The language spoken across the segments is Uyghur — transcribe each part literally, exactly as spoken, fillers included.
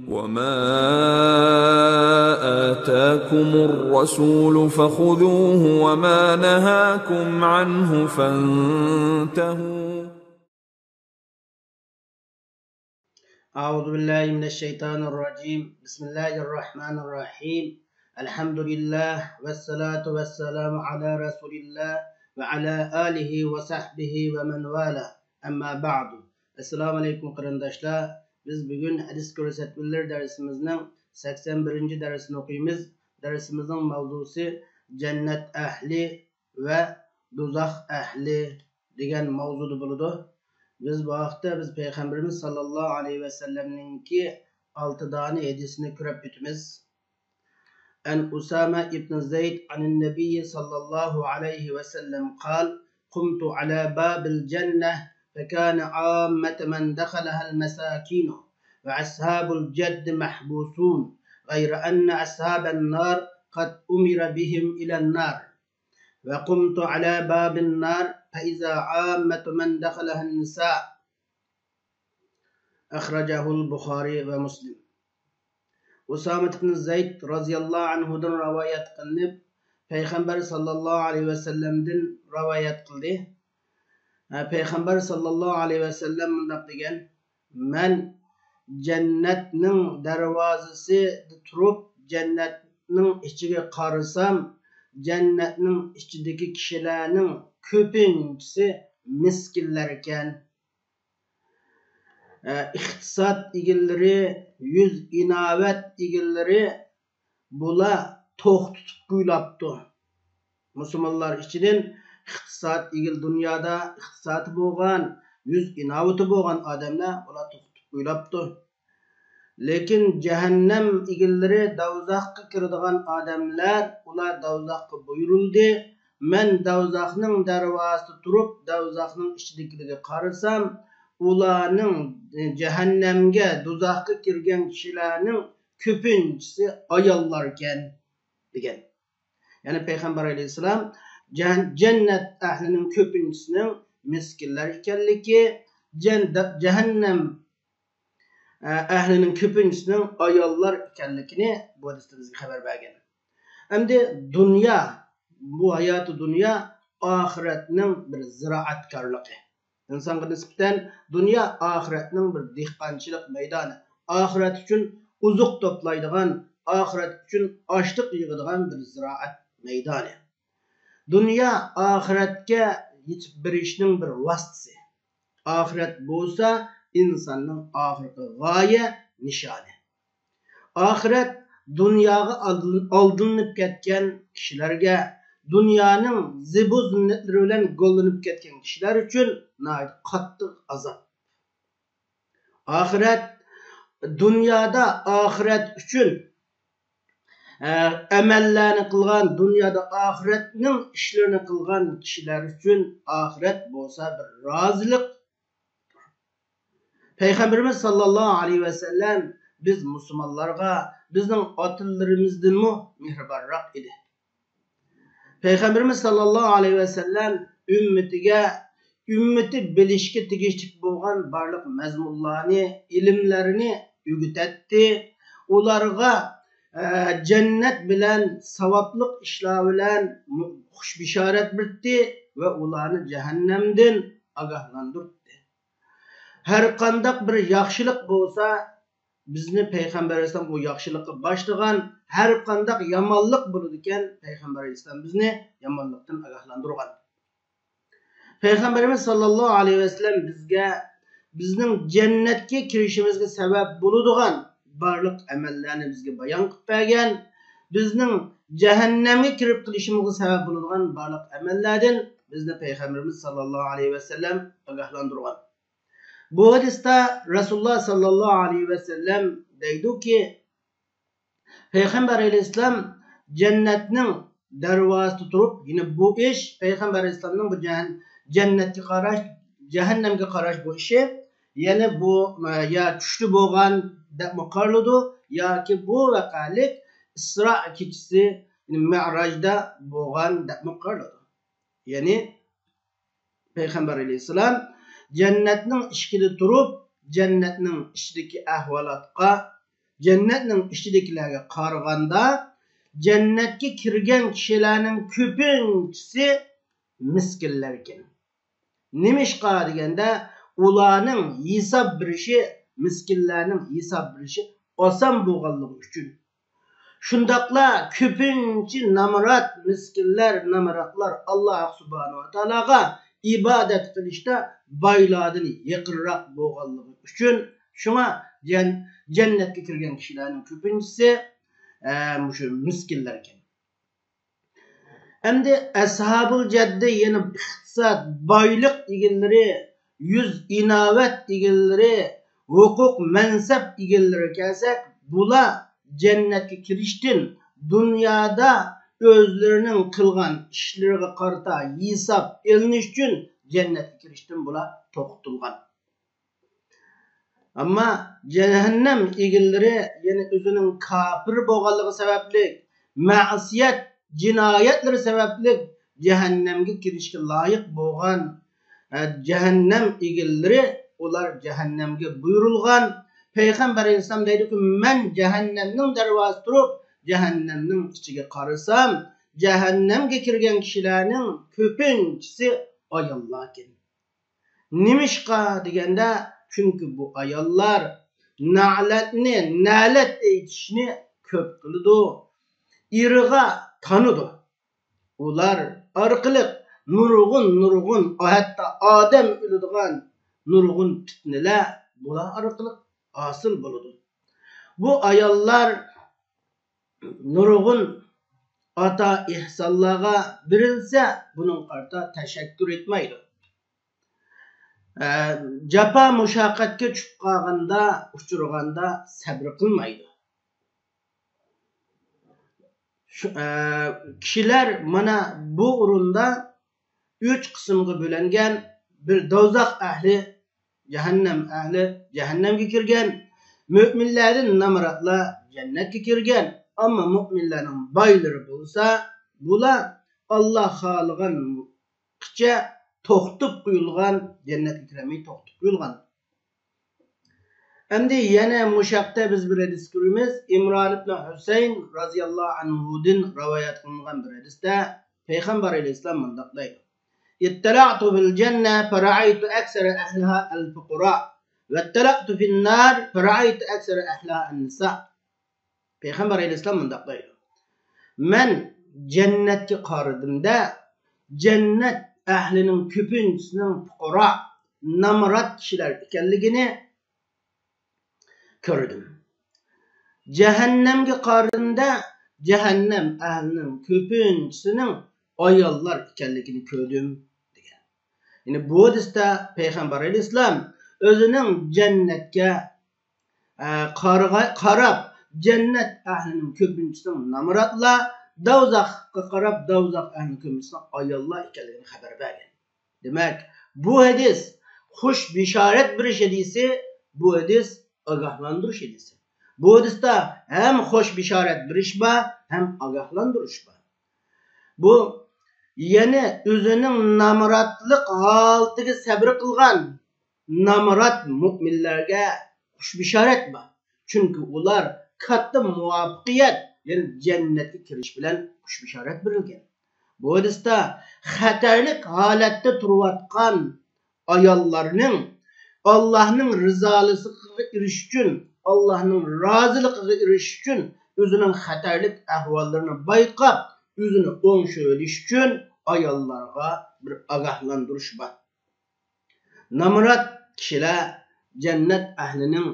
وما آتاكم الرسول فخذوه وما نهاكم عنه فانتهوا. أعوذ بالله من الشيطان الرجيم. بسم الله الرحمن الرحيم. الحمد لله والصلاة والسلام على رسول الله وعلى آله وصحبه ومن والاه. أما بعد. ئەسسالامۇ ئەلەيكۇم قېرىنداشلار. بىز بۈگۈن ھەدىس كۆرسەتمىلىرى دەرسىمىزنىڭ سەكسەن بىرىنچى دەرسىنى ئوقۇيمىز. دەرسىمىزنىڭ ماۋزۇسى جەننەت ئەھلى ۋە دوزاخ ئەھلى دېگەن ماۋزۇدا بولىدۇ. بىز بۇ ھەقتە بىز پەيغەمبىرىمىز ساللاللاھۇ ئەلەيھى ۋەسەللەمنىڭكى ئالتە دانە ھەدىسىنى كۆرۈپ ئۆتىمىز. عن أسامة بن زيد عن النبي صلى الله عليه وسلم قال: قمت على باب الجنة فكان عامة من دخلها المساكين وأصحاب الجد محبوسون، غير أن أصحاب النار قد أمر بهم إلى النار، وقمت على باب النار فإذا عامة من دخلها النساء. أخرجه البخاري ومسلم. ئۇسامە ئىبن زەيد رازىياللاھۇ ئەنھۇدىن رىۋايەت قىلىنىپ، پەيغەمبەر ساللاللاھۇ ئەلەيھى ۋەسەللەمدىن رىۋايەت قىلدى. ھە، پەيغەمبەر ساللاللاھۇ ئەلەيھى ۋەسەللەم مۇنداق دېگەن: مەن جەننەتنىڭ دەرۋازىسىدا تۇرۇپ، جەننەتنىڭ ئىچىگە قارىسام، جەننەتنىڭ ئىچىدىكى كىشىلەرنىڭ كۆپىنچىسى مىسكىنلەر ئىكەن. ئىقتىساد ئىگىلىرى، يۈز ئىناۋەت ئىگىلىرى، بۇلار توختىتىپ قويۇلاپتۇ. مۇسۇلمانلار ئىچىدىن ئىقتىساد ئىگىلى، دۇنيادا ئىقتىسادى بولغان، يۈز ئىناۋىتى بولغان ئادەملەر، بۇلار توختىتىپ قويۇلاپتۇ. لېكىن جەھەننەم ئىگىلىرى، دوزاخقا كىرىدىغان ئادەملەر، ئۇلار دوزاخقا بۇيرۇلدى. مەن دوزاخنىڭ دەرۋازىسىدا تۇرۇپ، دوزاخنىڭ ئىچىدىكىلىرىگە قارىسام، ئۇلارنىڭ، ئى، جەھەننەمگە، دوزاخقا كىرگەن كىشىلەرنىڭ كۆپىنچىسى ئاياللاركەن، دېگەن. يەنى پەيغەمبەر ئەلەيھىسسالام جەن-، جەننەت ئەھلىنىڭ كۆپىنچىسىنىڭ مىسكىنلەر ئىكەنلىكى، جەن-، جەھەننەم ئە، ئەھلىنىڭ كۆپىنچىسىنىڭ ئاياللار ئىكەنلىكىنى بۇ ھەدىستە بىزگە خەۋەر بەرگەن. ئەمدى دۇنيا، بۇ ھاياتى دۇنيا ئاخىرەتنىڭ بىر زىرائەتكارلىقى. ئىنسانغا نىسبەتەن دۇنيا ئاخىرەتنىڭ بىر دېھقانچىلىق مەيدانى. ئاخىرەت ئۈچۈن ئوزۇق توپلايدىغان، ئاخىرەت ئۈچۈن ئاشلىق يىغىدىغان بىر زىرائەت مەيدانى. دۇنيا ئاخىرەتكە يېتىپ بېرىشنىڭ بىر ۋاسىتىسى. ئاخىرەت بولسا ئىنساننىڭ ئاخىرقى غايە، نىشانى. ئاخىرەت دۇنياغا ئالدىن-، ئالدىنىپ كەتكەن كىشىلەرگە، دۇنيانىڭ زىبۇ زىننەتلىرى بىلەن گوللىنىپ كەتكەن كىشىلەر ئۈچۈن ناھايىتى قاتتىق ئازاب. ئاخىرەت، دۇنيادا ئاخىرەت ئۈچۈن، ئە، ئەمەللەرنى قىلغان، دۇنيادا ئاخىرەتنىڭ ئىشلىرىنى قىلغان كىشىلەر ئۈچۈن ئاخىرەت بولسا بىر رازىلىق. پەيغەمبىرىمىز ساللاللاھۇ ئەلەيھى ۋەسەللەم بىز مۇسۇلمانلارغا بىزنىڭ ئاتىلىرىمىزدىنمۇ مېھرىبانراق ئىدى. پەيغەمبىرىمىز ساللاللاھۇ ئەلەيھى ۋەسەللەم ئۈممىتىگە، ئۈممىتى بىلىشكە تېگىشلىك بولغان بارلىق مەزمۇنلارنى، ئىلىملەرنى ئۆگىتەتتى. ئۇلارغا، ئە، جەننەت بىلەن، ساۋابلىق ئىشلار بىلەن خۇش بېشارەت بېرەتتى ۋە ئۇلارنى جەھەننەمدىن ئاگاھلاندۇراتتى. ھەر قانداق بىر ياخشىلىق بولسا، بىزنى پەيغەمبەر ئەلەيھىسسالام بۇ ياخشىلىققا باشلىغان، ھەر قانداق يامانلىق بولىدىكەن، پەيغەمبەر ئەلەيھىسسالام بىزنى يامانلىقتىن ئاگاھلاندۇرغان. پەيغەمبىرىمىز ساللاللاھۇ ئەلەيھى ۋەسەللەم بىزگە، بىزنىڭ جەننەتكە كىرىشىمىزگە سەۋەب بولىدىغان بارلىق ئەمەللەرنى بىزگە بايان قىلىپ بەرگەن، بىزنىڭ جەھەننەمگە كىرىپ قېلىشىمىزغا سەۋەب بولىدىغان بارلىق ئەمەللەردىن بىزنى پەيغەمبىرىمىز ساللاللاھۇ ئەلەيھى ۋەسەللەم ئاگاھلاندۇرغان. بۇ ھەدىستە رەسۇلۇللا ساللاللاھۇ ئەلەيھى ۋەسەللەم دەيدۇكى، پەيغەمبەر ئەلەيھىسسالام جەننەتنىڭ دەرۋازىسىدا تۇرۇپ، يەنى بۇ ئىش پەيغەمبەر ئەلەيھىسسالامنىڭ بۇ جەھەن-، جەننەتكە قاراش، جەھەننەمگە قاراش بۇ ئىشى، يەنى بۇ، ئە، يا چۈشتە بولغان دەپمۇ قارىلىدۇ، ياكى بۇ ۋەقەلىك ئىسرا كېچىسى، يەنى مەئراجدا بولغان دەپمۇ قارىلىدۇ. يەنى پەيغەمبەر ئەلەيھىسسالام جەننەتنىڭ ئىشىكىدە تۇرۇپ، جەننەتنىڭ ئىچىدىكى ئەھۋالاتقا، جەننەتنىڭ ئىچىدىكىلەرگە قارىغاندا، جەننەتكە كىرگەن كىشىلەرنىڭ كۆپىنچىسى مىسكىنلەركەن. نېمىشقا دېگەندە، ئۇلارنىڭ ھېساب بېرىشى، مىسكىنلەرنىڭ ھېساب بېرىشى ئاسان بولغانلىقى ئۈچۈن. شۇنداقلا كۆپىنچە نامرات، مىسكىنلەر، نامراتلار ئاللا سۇبھانەھۇ ۋە تائالاغا ئىبادەت قىلىشتا بايلاردىن يېقىنراق بولغانلىقى ئۈچۈن، شۇڭا جەن-، جەننەتكە كىرگەن كىشىلەرنىڭ كۆپىنچىسى، ئە، مۇشۇ مىسكىنلەركەن. ئەمدى ئەسھابۇل جەددە، يەنى ئىقتىساد، بايلىق ئىگىلىرى، يۈز ئىناۋەت ئىگىلىرى، ھوقۇق مەنسەپ ئىگىلىرى كەلسەك، بۇلار جەننەتكە كىرىشتىن، دۇنيادا ئۆزلىرىنىڭ قىلغان ئىشلىرىغا قارىتا ھېساب ئېلىنىش ئۈچۈن جەننەتكە كىرىشتىن بۇلار توختىتىلغان. ئەمما جەھەننەم ئىگىلىرى، يەنى ئۆزىنىڭ كاپىر بولغانلىقى سەۋەبلىك، مەسىيەت، جىنايەتلىرى سەۋەبلىك جەھەننەمگە كىرىشكە لايىق بولغان، ئە، جەھەننەم ئىگىلىرى، ئۇلار جەھەننەمگە بۇيرۇلغان. پەيغەمبەر ئەلەيھىسسالام دەيدۇكى، مەن جەھەننەمنىڭ دەرۋازىسى تۇرۇپ، جەھەننەمنىڭ ئىچىگە قارىسام، جەھەننەمگە كىرگەن كىشىلەرنىڭ كۆپىنچىسى ئاياللاركەن. نېمىشقا دېگەندە، چۈنكى بۇ ئاياللار نەلەتنى، نەلەت ئېيتىشنى كۆپ قىلىدۇ، ئېرىغا تانىدۇ. ئۇلار ئارقىلىق نۇرغۇن، نۇرغۇن، ھەتتا ئادەم ئۆلىدىغان نۇرغۇن پىتنىلەر بۇلار ئارقىلىق ھاسىل بولىدۇ. بۇ ئاياللار نۇرغۇن ئاتا ئېھسانلارغا بېرىلسە، بۇنىڭغا قارىتا تەشەككۈر ئېيتمايدۇ. ئە، جاپا مۇشەققەتكە چۈشۈپ قالغاندا، ئۇچرىغاندا سەبرى قىلمايدۇ. شۇ، ئە، كىشىلەر مانا بۇ ئورۇندا ئۈچ قىسىمغا بۆلۈنگەن. بىر دوزاخ ئەھلى، جەھەننەم ئەھلى جەھەننەمگە كىرگەن. مۆمىنلەردىن نامراتلار جەننەتكە كىرگەن. ئەمما مۆمىنلەرنىڭ بايلىرى بولسا، بۇلار ئاللا خالىغان قىچە توختىتىپ قويۇلغان، جەننەتكە كىرەلمەي توختىتىپ قويۇلغان. ئەمدى يەنە مۇشۇ ھەقتە بىز بىر ھەدىس كۆرىمىز. ئىمران ئىبن ھۈسەيىن رازىياللاھۇ ئەنھۇدىن رىۋايەت قىلىنغان بىر ھەدىستە پەيغەمبەر ئەلەيھىسسالام مۇنداق دەيدۇ: اتلعت في الجنة فرأيت أكثر أهلها الفقراء واتلعت في النار فرأيت أكثر أهلها النساء. پەيغەمبەر ئەلەيھىسسالام مۇنداق دەيدۇ: مەن جەننەتكە قارىدىمدا، جەننەت ئەھلىنىڭ كۆپىنچىسىنىڭ پۇقرا، نامرات كىشىلەر ئىكەنلىكىنى كۆردۈم. جەھەننەمگە قارىدىمدا، جەھەننەم ئەھلىنىڭ كۆپىنچىسىنىڭ ئاياللار ئىكەنلىكىنى كۆردۈم، دېگەن. يەنى بۇ ھەدىستە پەيغەمبەر ئەلەيھىسسالام ئۆزىنىڭ جەننەتكە ئە، قارىغا-، قاراپ، جەننەت ئەھلىنىڭ كۆپىنچىسىنىڭ نامراتلار، دوزاخقا قاراپ، دوزاخ ئەھلىنىڭ كۆپىنچىسىنىڭ ئاياللار ئىكەنلىكىنى خەۋەر بەرگەن. دېمەك، بۇ ھەدىس خۇش بېشارەت بېرىش ھەدىسى، بۇ ھەدىس ئاگاھلاندۇرۇش ھەدىسى. بۇ ھەدىستە ھەم خۇش بېشارەت بېرىش بار، ھەم ئاگاھلاندۇرۇش بار. بۇ، يەنى ئۆزىنىڭ نامراتلىق ھالىتىگە سەبرى قىلغان نامرات مۆمىنلەرگە خۇش بېشارەت بار. چۈنكى ئۇلار كاتتا مۇۋەپپەقىيەت، يەنى جەننەتكە كىرىش بىلەن خۇش بېشارەت بېرىلگەن. بۇ ھەدىستە خەتەرلىك ھالەتتە تۇرۇۋاتقان ئاياللارنىڭ ئاللاھنىڭ رىزالىقىغا ئېرىشىش ئۈچۈن، ئاللاھنىڭ رازىلىقىغا ئېرىشىش ئۈچۈن ئۆزىنىڭ خەتەرلىك ئەھۋاللىرىنى بايقاپ، ئۆزىنى ئوڭشىۋېلىش ئۈچۈن ئاياللارغا بىر ئاگاھلاندۇرۇش بار. نامرات كىشىلەر جەننەت ئەھلىنىڭ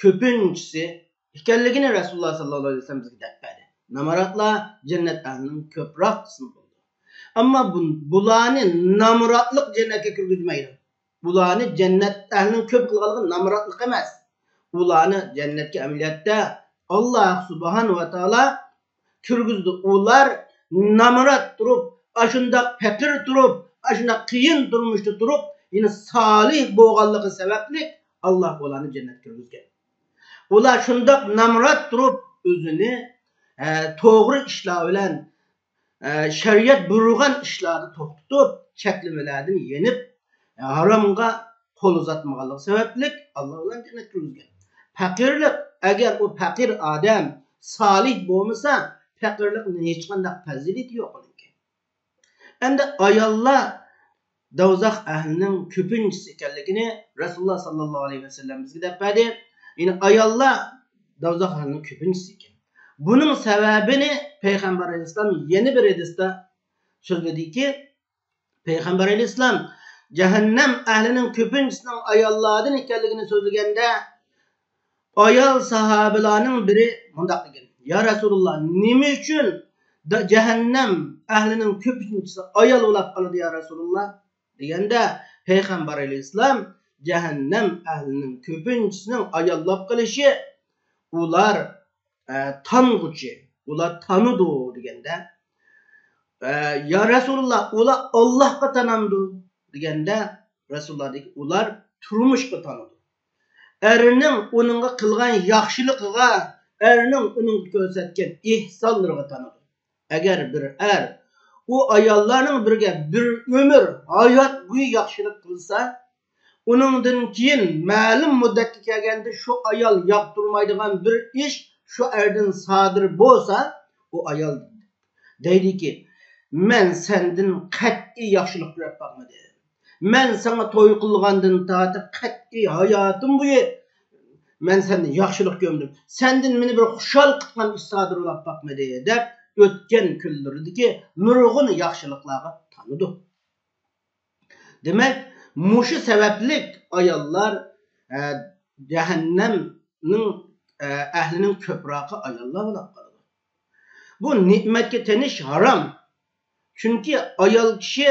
كۆپىنچىسى ئىكەنلىكىنى رەسۇلۇللاھ ساللاللاھۇ ئەلەيھى ۋەسەللەم بىزگە دەپ بەردى. نامراتلار جەننەت ئەھلىنىڭ كۆپرەك قىسمى بولىدۇ. ئەمما بۇ، بۇلارنى نامراتلىق جەننەتكە كىرگۈزمەيدۇ. بۇلارنى جەننەت ئەھلىنىڭ كۆپ قىلغانلىقى نامراتلىق ئەمەس. ئۇلارنى جەننەتكە ئەمەلىيەتتە ئاللاھ سۇبھانەھۇ ۋە تائالا كىرگۈزدى. ئۇلار نامرات تۇرۇپ، ئاشۇنداق پەقىر تۇرۇپ، ئاشۇنداق قىيىن تۇرمۇشتا تۇرۇپ، يەنە سالىھ بولغانلىقى سەۋەبلىك ئاللاھ ئۇلارنى جەننەتكە كىرگۈزگەن. ئۇلار شۇنداق نامرات تۇرۇپ، ئۆزىنى، ئە، توغرا ئىشلار بىلەن، ئە، شەرىئەت بۇيرۇغان ئىشلاردا توختىتىپ، چەكلىمىلەردىن يېنىپ، ھارامغا قول ئۇزاتمىغانلىقى سەۋەبلىك ئاللاھ ئۇلارنى جەننەتكە كىرگۈزگەن. پەقىرلىق، ئەگەر ئۇ پەقىر ئادەم سالىھ بولمىسا، پەقىرلىقنىڭ ھېچقانداق پەزىلىتى يوق ئۇنىڭكى. ئەمدى ئاياللار دوزاخ ئەھلىنىڭ كۆپىنچىسى ئىكەنلىكىنى رەسۇلۇللا ساللاللاھۇ ئەلەيھى ۋەسەللەم بىزگە دەپ بەردى. يەنى ئاياللار دوزاخ ئەھلىنىڭ كۆپىنچىسى ئىكەن. بۇنىڭ سەۋەبىنى پەيغەمبەر ئەلەيھىسسالام يەنە بىر ھەدىستە سۆزلىدىكى، پەيغەمبەر ئەلەيھىسسالام جەھەننەم ئەھلىنىڭ كۆپىنچىسىنىڭ ئاياللاردىن ئىكەنلىكىنى سۆزلىگەندە، ئايال ساھابىلارنىڭ بىرى مۇنداق دېگەن: «يا رەسۇلۇللا، نېمە ئۈچۈن دا-، جەھەننەم ئەھلىنىڭ كۆپىنچىسى ئايال بولاپ قالىدۇ، يا رەسۇلۇللا؟» دېگەندە، پەيغەمبەر ئەلەيھىسسالام جەھەننەم ئەھلىنىڭ كۆپىنچىسىنىڭ ئايال بولۇپ قېلىشى، ئۇلار ئە، تانغۇچى، ئۇلار تانىدۇ دېگەندە، ئە، يا رەسۇلۇللا، ئۇلار ئاللاھقا تانامدۇ دېگەندە، رەسۇلۇللا دېدىكى، ئۇلار تۇرمۇشقا تانىدۇ. ئەرنىڭ ئۇنىڭغا قىلغان ياخشىلىقىغا، ئەرنىڭ ئۇنىڭغا كۆرسەتكەن ئېھسانلىرىغا تانىدۇ. ئەگەر بىر ئەر ئۇ ئاياللارنىڭ بىرگە بىر ئۆمۈر، ھايات بويى ياخشىلىق قىلسا، ئۇنىڭدىن كېيىن مەلۇم مۇددەتكە كەلگەندە شۇ ئايال ياقتۇرمايدىغان بىر ئىش شۇ ئەردىن سادىر بولسا، ئۇ ئايال دەيدىكى، «مەن سەندىن قەتئىي ياخشىلىق كۆرۈپ باقمىدىم. مەن ساڭا توي قىلغاندىن تارتىپ قەتئىي ھاياتىم بويى مەن سەندىن ياخشىلىق كۆرمىدىم. سەندىن مېنى بىر خۇشال قىلغان ئىش سادىر بولۇپ باقمىدى» دەپ، ئۆتكەن كۈنلىرىدىكى نۇرغۇن ياخشىلىقلارغا تانىدۇ. دېمەك، مۇشۇ سەۋەبلىك ئاياللار، ئە، جەھەننەمنىڭ، ئە، ئەھلىنىڭ كۆپرەكى ئاياللار بولۇپ قالىدۇ. بۇ نېمەتكە تېنىش ھارام. چۈنكى ئايال كىشى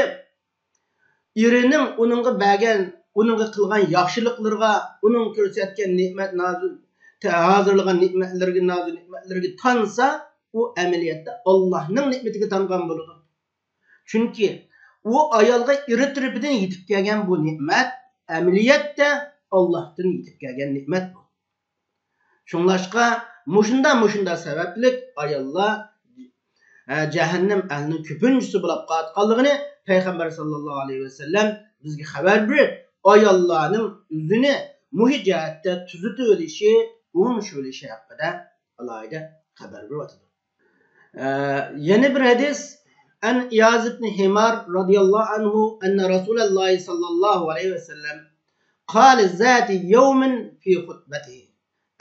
ئېرىنىڭ ئۇنىڭغا بەرگەن، ئۇنىڭغا قىلغان ياخشىلىقلىرىغا، ئۇنىڭغا كۆرسەتكەن نېمەت نازۇ-، ھازىرلىغان نېمەتلىرىگە، نازۇ نېمەتلىرىگە تانسا، ئۇ ئەمەلىيەتتە ئاللاھنىڭ نېمىتىگە تانغان بولىدۇ. چۈنكى ئۇ ئايالغا ئېرى تەرىپىدىن يېتىپ كەلگەن بۇ نېمەت ئەمەلىيەتتە ئاللاھتىن يېتىپ كەلگەن نېمەت بۇ. شۇڭلاشقا مۇشۇنداق، مۇشۇنداق سەۋەبلىك ئاياللار، ھە، جەھەننەم ئەھلىنىڭ كۆپىنچىسى بولاپ قالىدىغانلىقىنى پەيغەمبەر ساللاللاھۇ ئەلەيھى ۋەسەللەم بىزگە خەۋەر بېرىپ، ئاياللارنىڭ ئۆزىنى مۇشۇ جەھەتتە تۈزىتىۋېلىشى، ئوڭشىۋېلىشى ھەققىدە ئالاھىدە خەۋەر بېرىۋاتىدۇ. ئە، يەنە بىر ھەدىس، عن إياض بن حمار رضي الله عنه أن رسول الله صلى الله عليه وسلم قال ذات يوم في خطبته: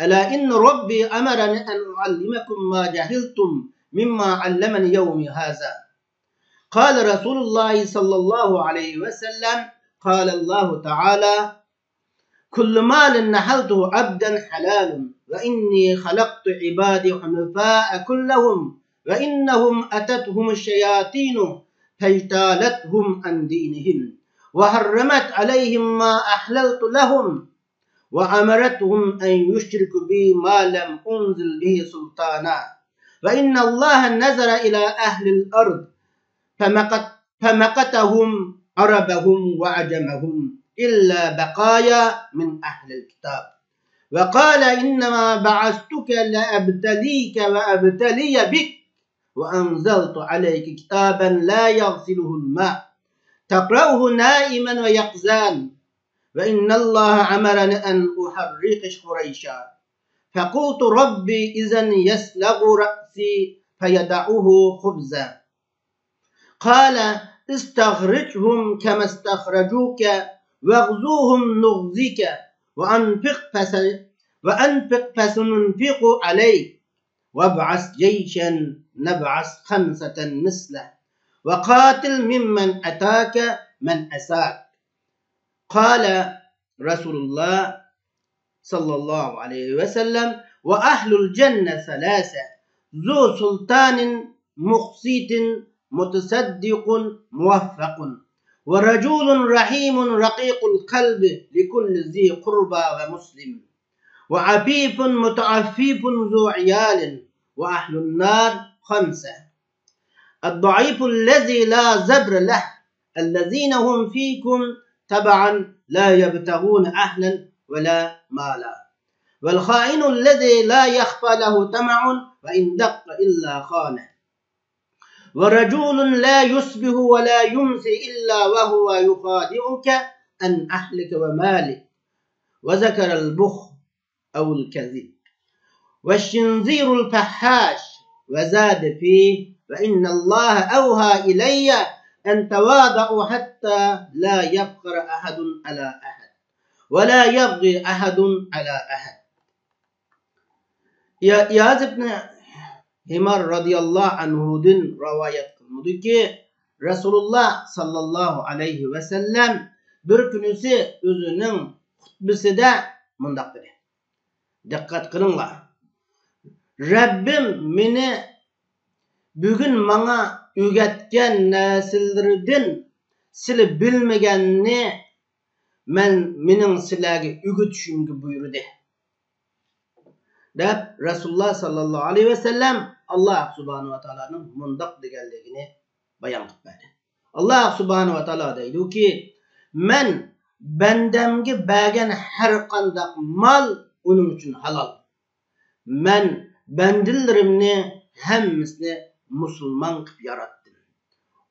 ألا إن ربي أمرني أن أعلمكم ما جهلتم مما علمني يومي هذا. قال رسول الله صلى الله عليه وسلم: قال الله تعالى: كل مال نحلته عبدا حلال، وإني خلقت عبادي حنفاء كلهم، وإنهم أتتهم الشياطين فاجتالتهم عن دينهم، وحرمت عليهم ما أحللت لهم، وأمرتهم أن يشركوا بي ما لم أنزل به سلطانا، وإن الله نظر إلى أهل الأرض فمقت-، فمقتهم عربهم وعجمهم إلا بقايا من أهل الكتاب. وقال: إنما بعثتك لأبتليك وأبتلي بك، وأنزلت عليك كتابا لا يغسله الماء، تقرأه نائما ويقظان، وإن الله أمرني أن أحرق قريشا، فقلت: رب إذن يسلغ رأسي فيدعه خبزا. قال: استخرجهم كما استخرجوك، واغزهم نغزك، وأنفق فس-، وأنفق فسننفق عليك، وابعث جيشا نبعث خمسة مثله، وقاتل ممن أتاك من أتاك. قال رسول الله صلى الله عليه وسلم: وأهل الجنة ثلاثة: ذو سلطان مقسط متصدق موفق، ورجل رحيم رقيق القلب لكل ذي قربى ومسلم، وعفيف متعفف ذو عيال. وأهل النار خمسة: الضعيف الذي لا زبر له، الذين هم فيكم تبعا لا يبتغون أهلا ولا مالا، والخائن الذي لا يخفى له طمع وإن دق إلا خانه، ورجل لا يصبح ولا يمسي إلا وهو يخادعك عن أهلك ومالك، وذكر البخل، أو الكذب. والشنزير الفحاش. وزاد فيه: وإن الله أوحى إلي أن تواضعوا حتى لا يفخر أحد على أحد ولا يبغي أحد على أحد. يا-، ياز بن حمار رضي الله عنهدىن رىۋايەت قىلىنىدۇكى، رەسۇلۇللا ساللاللاھۇ ئەلەيھى ۋەسەللەم بىر كۈنىسى ئۆزىنىڭ خۇتبىسىدە مۇنداق دېدى. دىققەت قىلىڭلار. رەببىم مېنى بۈگۈن ماڭا ئۆگەتكەن نەرسىلىرىدىن سىلى بىلمىگەننى مەن، مېنىڭ سىلەرگە ئۆگىتىشىمگە بۇيرۇدى، دەپ رەسۇلۇللا ساللاللاھۇ ئەلەيھى ۋەسەللەم ئاللا سۇبھانەھۇ ۋە تائالانىڭ مۇنداق دېگەنلىكىنى بايان قىلىپ بەردى. ئاللا سۇبھانەھۇ ۋە تائالا دەيدۇكى، مەن بەندەمگە بەرگەن ھەر قانداق مال ئۇنىڭ ئۈچۈن ھالال. مەن بەندىلىرىمنى ھەممىسىنى مۇسۇلمان قىلىپ ياراتتىم.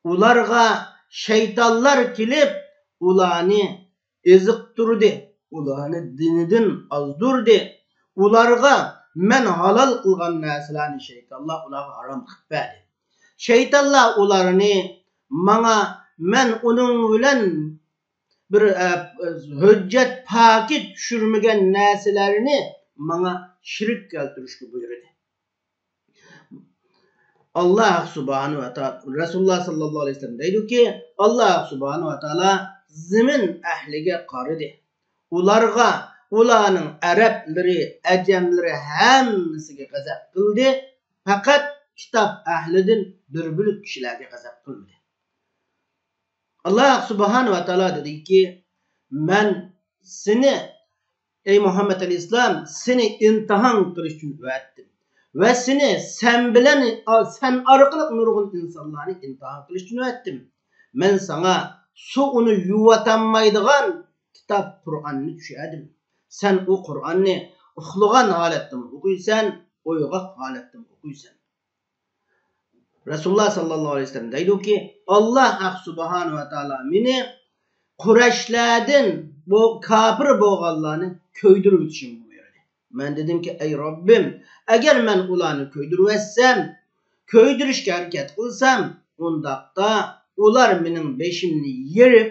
ئۇلارغا شەيتانلار كېلىپ، ئۇلارنى ئېزىقتۇردى، ئۇلارنى دىنىدىن ئازدۇردى. ئۇلارغا مەن ھالال قىلغان نەرسىلەرنى شەيتانلار ئۇلارغا ھارام قىلىپ بەردى. شەيتانلار ئۇلارنى ماڭا، مەن ئۇنىڭ بىلەن بىر، ئە، ھۆججەت پاكىت چۈشۈرمىگەن نەرسىلەرنى ماڭا شېرىك كەلتۈرۈشكە بۇيرۇدى. ئاللا سۇبھانەھۇ ۋە تائالا، رەسۇلۇللا ساللاللاھۇ ئەلەيھى ۋەسەللەم دەيدۇكى، ئاللا سۇبھانەھۇ ۋە تائالا زېمىن ئەھلىگە قارىدى. ئۇلارغا، ئۇلارنىڭ ئەرەبلىرى، ئەجەملىرى ھەممىسىگە غەزەپ قىلدى. پەقەت كىتاب ئەھلىدىن بىر بۆلەك كىشىلەرگە غەزەپ قىلمىدى. ئاللا سۇبھانەھۇ ۋە تائالا دېدىكى، مەن سېنى، ئەي مۇھەممەد ئەلەيھىسسالام، سېنى ئىمتىھان قىلىش ئۈچۈن ئەۋەتتىم ۋە سېنى سەن بىلەن، سەن ئارقىلىق نۇرغۇن ئىنسانلارنى ئىمتىھان قىلىش ئۈچۈن ئەۋەتتىم. مەن ساڭا سۇ ئۇنى يۇۋاتالمايدىغان كىتاب قۇرئاننى چۈشەردىم. سەن ئۇ قۇرئاننى ئۇخلىغان ھالەتتىمۇ ئوقۇيسەن، ئويغاق ھالەتتىمۇ ئوقۇيسەن. رەسۇلۇللا ساللاللاھۇ ئەلەيھى ۋەسەللەم دەيدۇكى، ئاللا ھەق سۇبھانەھۇ ۋە تائالا مېنى قۇرەيشلەردىن بۇ كاپىر بولغانلارنى كۆيدۈرۈۋېتىشىمنى بۇيرۇدى. مەن دېدىمكى، ئەي رەببىم، ئەگەر مەن ئۇلارنى كۆيدۈرۈۋەتسەم، كۆيدۈرۈشكە ھەرىكەت قىلسام، ئۇنداقتا ئۇلار مېنىڭ بېشىمنى يېرىپ،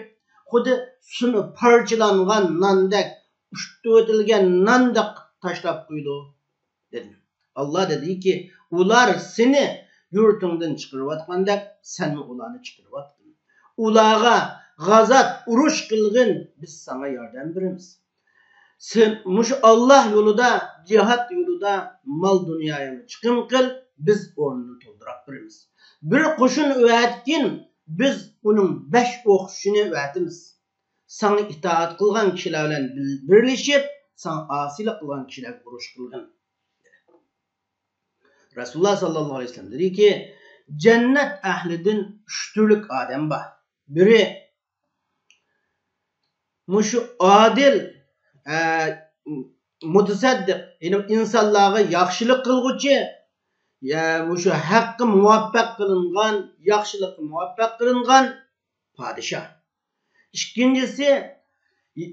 خۇددى سۇنى پارچىلانغان ناندەك، ئۇشتۇۋېتىلگەن ناندەك تاشلاپ قويىدۇ، دېدىم. ئاللا دېدىكى، ئۇلار سېنى يۇرتۇڭدىن چىقىرىۋاتقاندەك، سەنمۇ ئۇلارنى چىقىرىۋاتقىن. ئۇلارغا غازات، ئۇرۇش قىلغىن، بىز ساڭا ياردەم بېرىمىز. سەن مۇشۇ ئاللا يولىدا، جىھاد يولىدا مال دۇنيايىڭنى چىقىم قىل، بىز ئورنىنى تولدۇراپ بېرىمىز. بىر قوشۇن ئەۋەتكىن، بىز ئۇنىڭ بەش ئوقچىسىنى ئەۋەتىمىز. ساڭا ئىتائەت قىلغان كىشىلەر بىلەن بىل-، بىرلىشىپ، ساڭا ئاسىيلىق قىلغان كىشىلەرگە ئۇرۇش قىلغىن. رەسۇلۇللا ساللاللاھۇ ئەلەيھى ۋەسەللەم دېدىكى، جەننەت ئەھلىدىن ئۈچ تۈرلۈك ئادەم بار. بىرى، مۇشۇ ئادىل، ئە، مۇتەسەددىق، يەنى ئىنسانلارغا ياخشىلىق قىلغۇچى، يا، مۇشۇ ھەققە مۇۋەپپەق قىلىنغان، ياخشىلىققا مۇۋەپپەق قىلىنغان پادىشاھ. ئىككىنچىسى،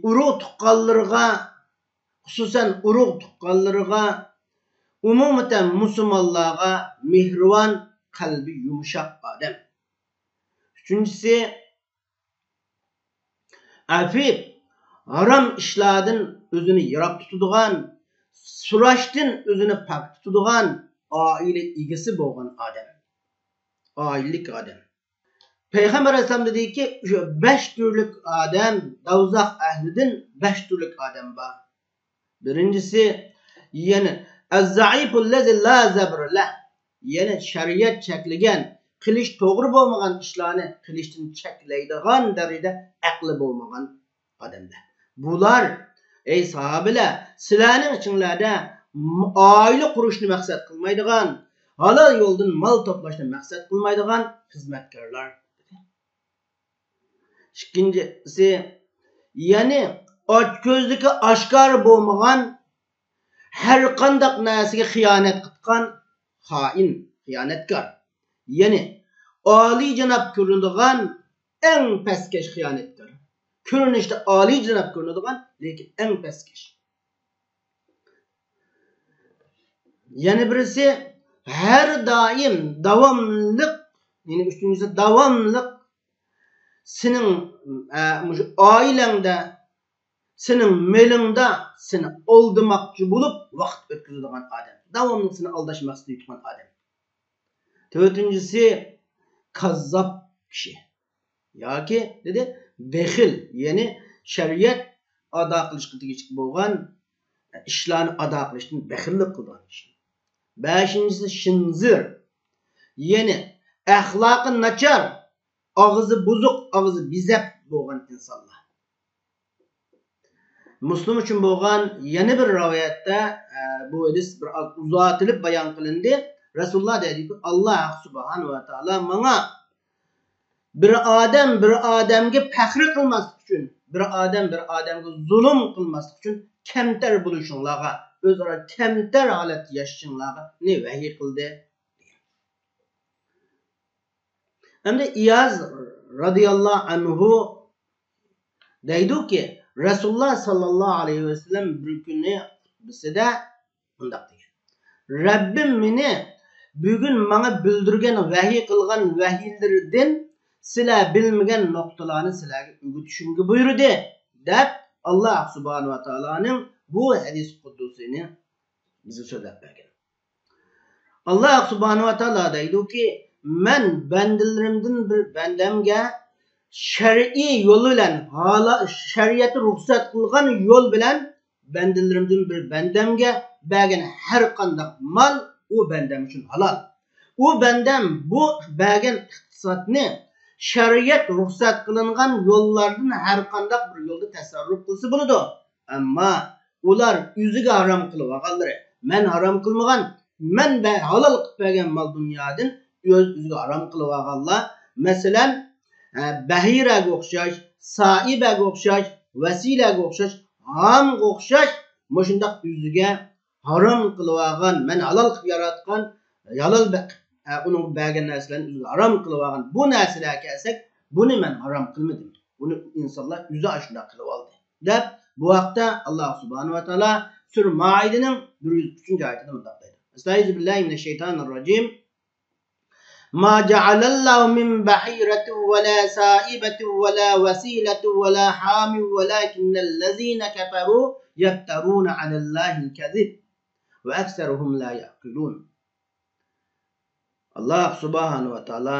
ئۇرۇق تۇغقانلىرىغا، خۇسۇسەن ئۇرۇق تۇغقانلىرىغا، ئومۇمەن مۇسۇلمانلارغا مېھرىبان، قەلبى يۇمشاق ئادەم. ئۈچىنچىسى، ئەفىپ، ھارام ئىشلاردىن ئۆزىنى يىراق تۇتىدىغان، سوراشتىن ئۆزىنى پاك تۇتىدىغان، ئائىلە ئىگىسى بولغان ئادەم. ئائىلىلىك ئادەم. پەيغەمبەر ئەلەيھىسسالام دېدىكى، شۇ بەش تۈرلۈك ئادەم، دوزاخ ئەھلىدىن بەش تۈرلۈك ئادەم بار. بىرىنچىسى، يەنى، الضعيف الذي لا زبر له، يەنى شەرىئەت چەكلىگەن، قىلىش توغرا بولمىغان ئىشلارنى قىلىشتىن چەكلەيدىغان دەرىجىدە ئەقلى بولمىغان ئادەملەر. بۇلار، ئەي ساھابىلەر، سىلەرنىڭ ئىچىڭلاردا م-، ئائىلە قۇرۇشنى مەقسەت قىلمايدىغان، ھالال يولدىن مال توپلاشنى مەقسەت قىلمايدىغان خىزمەتكارلار. ئىككىنچىسى، يەنى ئاچكۆزلۈكى ئاشكارا بولمىغان، ھەر قانداق نەرسىگە خىيانەت قىلغان خائىن، خىيانەتكار. يەنى ئالىيجاناب كۆرۈنىدىغان ئەڭ پەسكەش خىيانەتكار. كۆرۈنۈشتە ئالىيجاناب كۆرۈنىدىغان، لېكىن ئەڭ پەسكەش. يەنە بىرسى، ھەر دائىم داۋاملىق، يەنى ئۈچىنچىسى، داۋاملىق سېنىڭ، ئە، مۇشۇ ئائىلەڭدە، سېنىڭ مېلىڭدا سېنى ئالدىماقچى بولۇپ ۋاقىت ئۆتكۈزىدىغان ئادەم. داۋاملىق سېنى ئالداش مەقسىتىدە يۈرىدىغان ئادەم. تۆتىنچىسى، كاززاپ كىشى. ياكى، دېدى، بېخىل، يەنى شەرىئەت ئادا قىلىشقا تېگىشلىك بولغان ئىشلارنى ئادا قىلىشتىن بېخىللىق قىلىدىغان كىشى. بەشىنچىسى، شىنزىر، يەنى ئەخلاقى ناچار، ئاغزى بۇزۇق، ئاغزى بېزەپ بولغان ئىنسانلار. مۇسلىم ئۈچۈن بولغان يەنە بىر رىۋايەتتە، ئە، بۇ ھەدىس بىر ئاز ئۇزارتىلىپ بايان قىلىندى. رەسۇلۇللا دەيدىكى، ئاللا سۇبھانەھۇ ۋە تائالا ماڭا بىر ئادەم بىر ئادەمگە پەخىر قىلماسلىق ئۈچۈن، بىر ئادەم بىر ئادەمگە زۇلۇم قىلماسلىق ئۈچۈن كەمتەر بولۇشۇڭلارغا، ئۆزئارا كەمتەر ھالەتتە ياشىشىڭلارنى ۋەھىي قىلدى. ئەمدى ئىياز رازىياللاھۇ ئەنھۇ دەيدۇكى، رەسۇلۇللا ساللاللاھۇ ئەلەيھى ۋەسەللەم بىر كۈنى بىسىدە مۇنداق دېگەن: رەببىم مېنى بۈگۈن ماڭا بىلدۈرگەن، ۋەھىي قىلغان ۋەھىيلىرىدىن سىلەر بىلمىگەن نۇقتىلارنى سىلەرگە ئۆگىتىشىمگە بۇيرۇدى، دەپ، ئاللا سۇبھانەھۇ ۋە تائالانىڭ بۇ ھەدىس قۇددۇسىنى بىزگە سۆزلەپ بەرگەن. ئاللا سۇبھانەھۇ ۋە تائالا دەيدۇكى، مەن بەندىلىرىمدىن بىر بەندەمگە شەرئىي يول بىلەن، ھالا-، شەرىئەتتە رۇخسەت قىلغان يول بىلەن بەندىلىرىمدىن بىر بەندەمگە بەرگەن ھەر قانداق مال ئۇ بەندەم ئۈچۈن ھالال. ئۇ بەندەم بۇ بەرگەن ئىقتىسادنى شەرىئەت رۇخسەت قىلىنغان يوللاردىن ھەر قانداق بىر يولدا تەسەررۇپ قىلسا بولىدۇ. ئەمما ئۇلار ئۆزىگە ھارام قىلىۋالغانلىرى، مەن ھارام قىلمىغان، مەن بە-، ھالال قىلىپ بەرگەن مال دۇنيادىن ئۆز-ئۆزىگە ھارام قىلىۋالغانلار، مەسىلەن، ئە، بەھىرەگە ئوخشاش، سائىبەگە ئوخشاش، ۋەسىلەگە ئوخشاش، ھامغا ئوخشاش مۇشۇنداق ئۆزىگە ھارام قىلىۋالغان، مەن ھالال قىلىپ ياراتقان، ھالال بە-، ئە، ئۇنىڭغا بەرگەن نەرسىلەرنى ئۆزىگە ھارام قىلىۋالغان بۇ نەرسىلەرگە كەلسەك، بۇنى مەن ھارام قىلمىدىم. بۇنى ئىنسانلار ئۆزى ئاشۇنداق قىلىۋالدى، دەپ، بۇ ھەقتە ئاللا سۇبھانەھۇ ۋە تائالا سۈرە مائىدىنىڭ بىر يۈز ئۈچىنچى ئايىتىدە مۇنداق دەيدۇ: أستعيذ بالله من الشيطان الرجيم. ما جعل الله من بحيرة ولا سائبة ولا وسيلة ولا حام ولكن الذين كفروا يفترون على الله الكذب وأكثرهم لا يعقلون. ئاللا سۇبھانەھۇ ۋە تائالا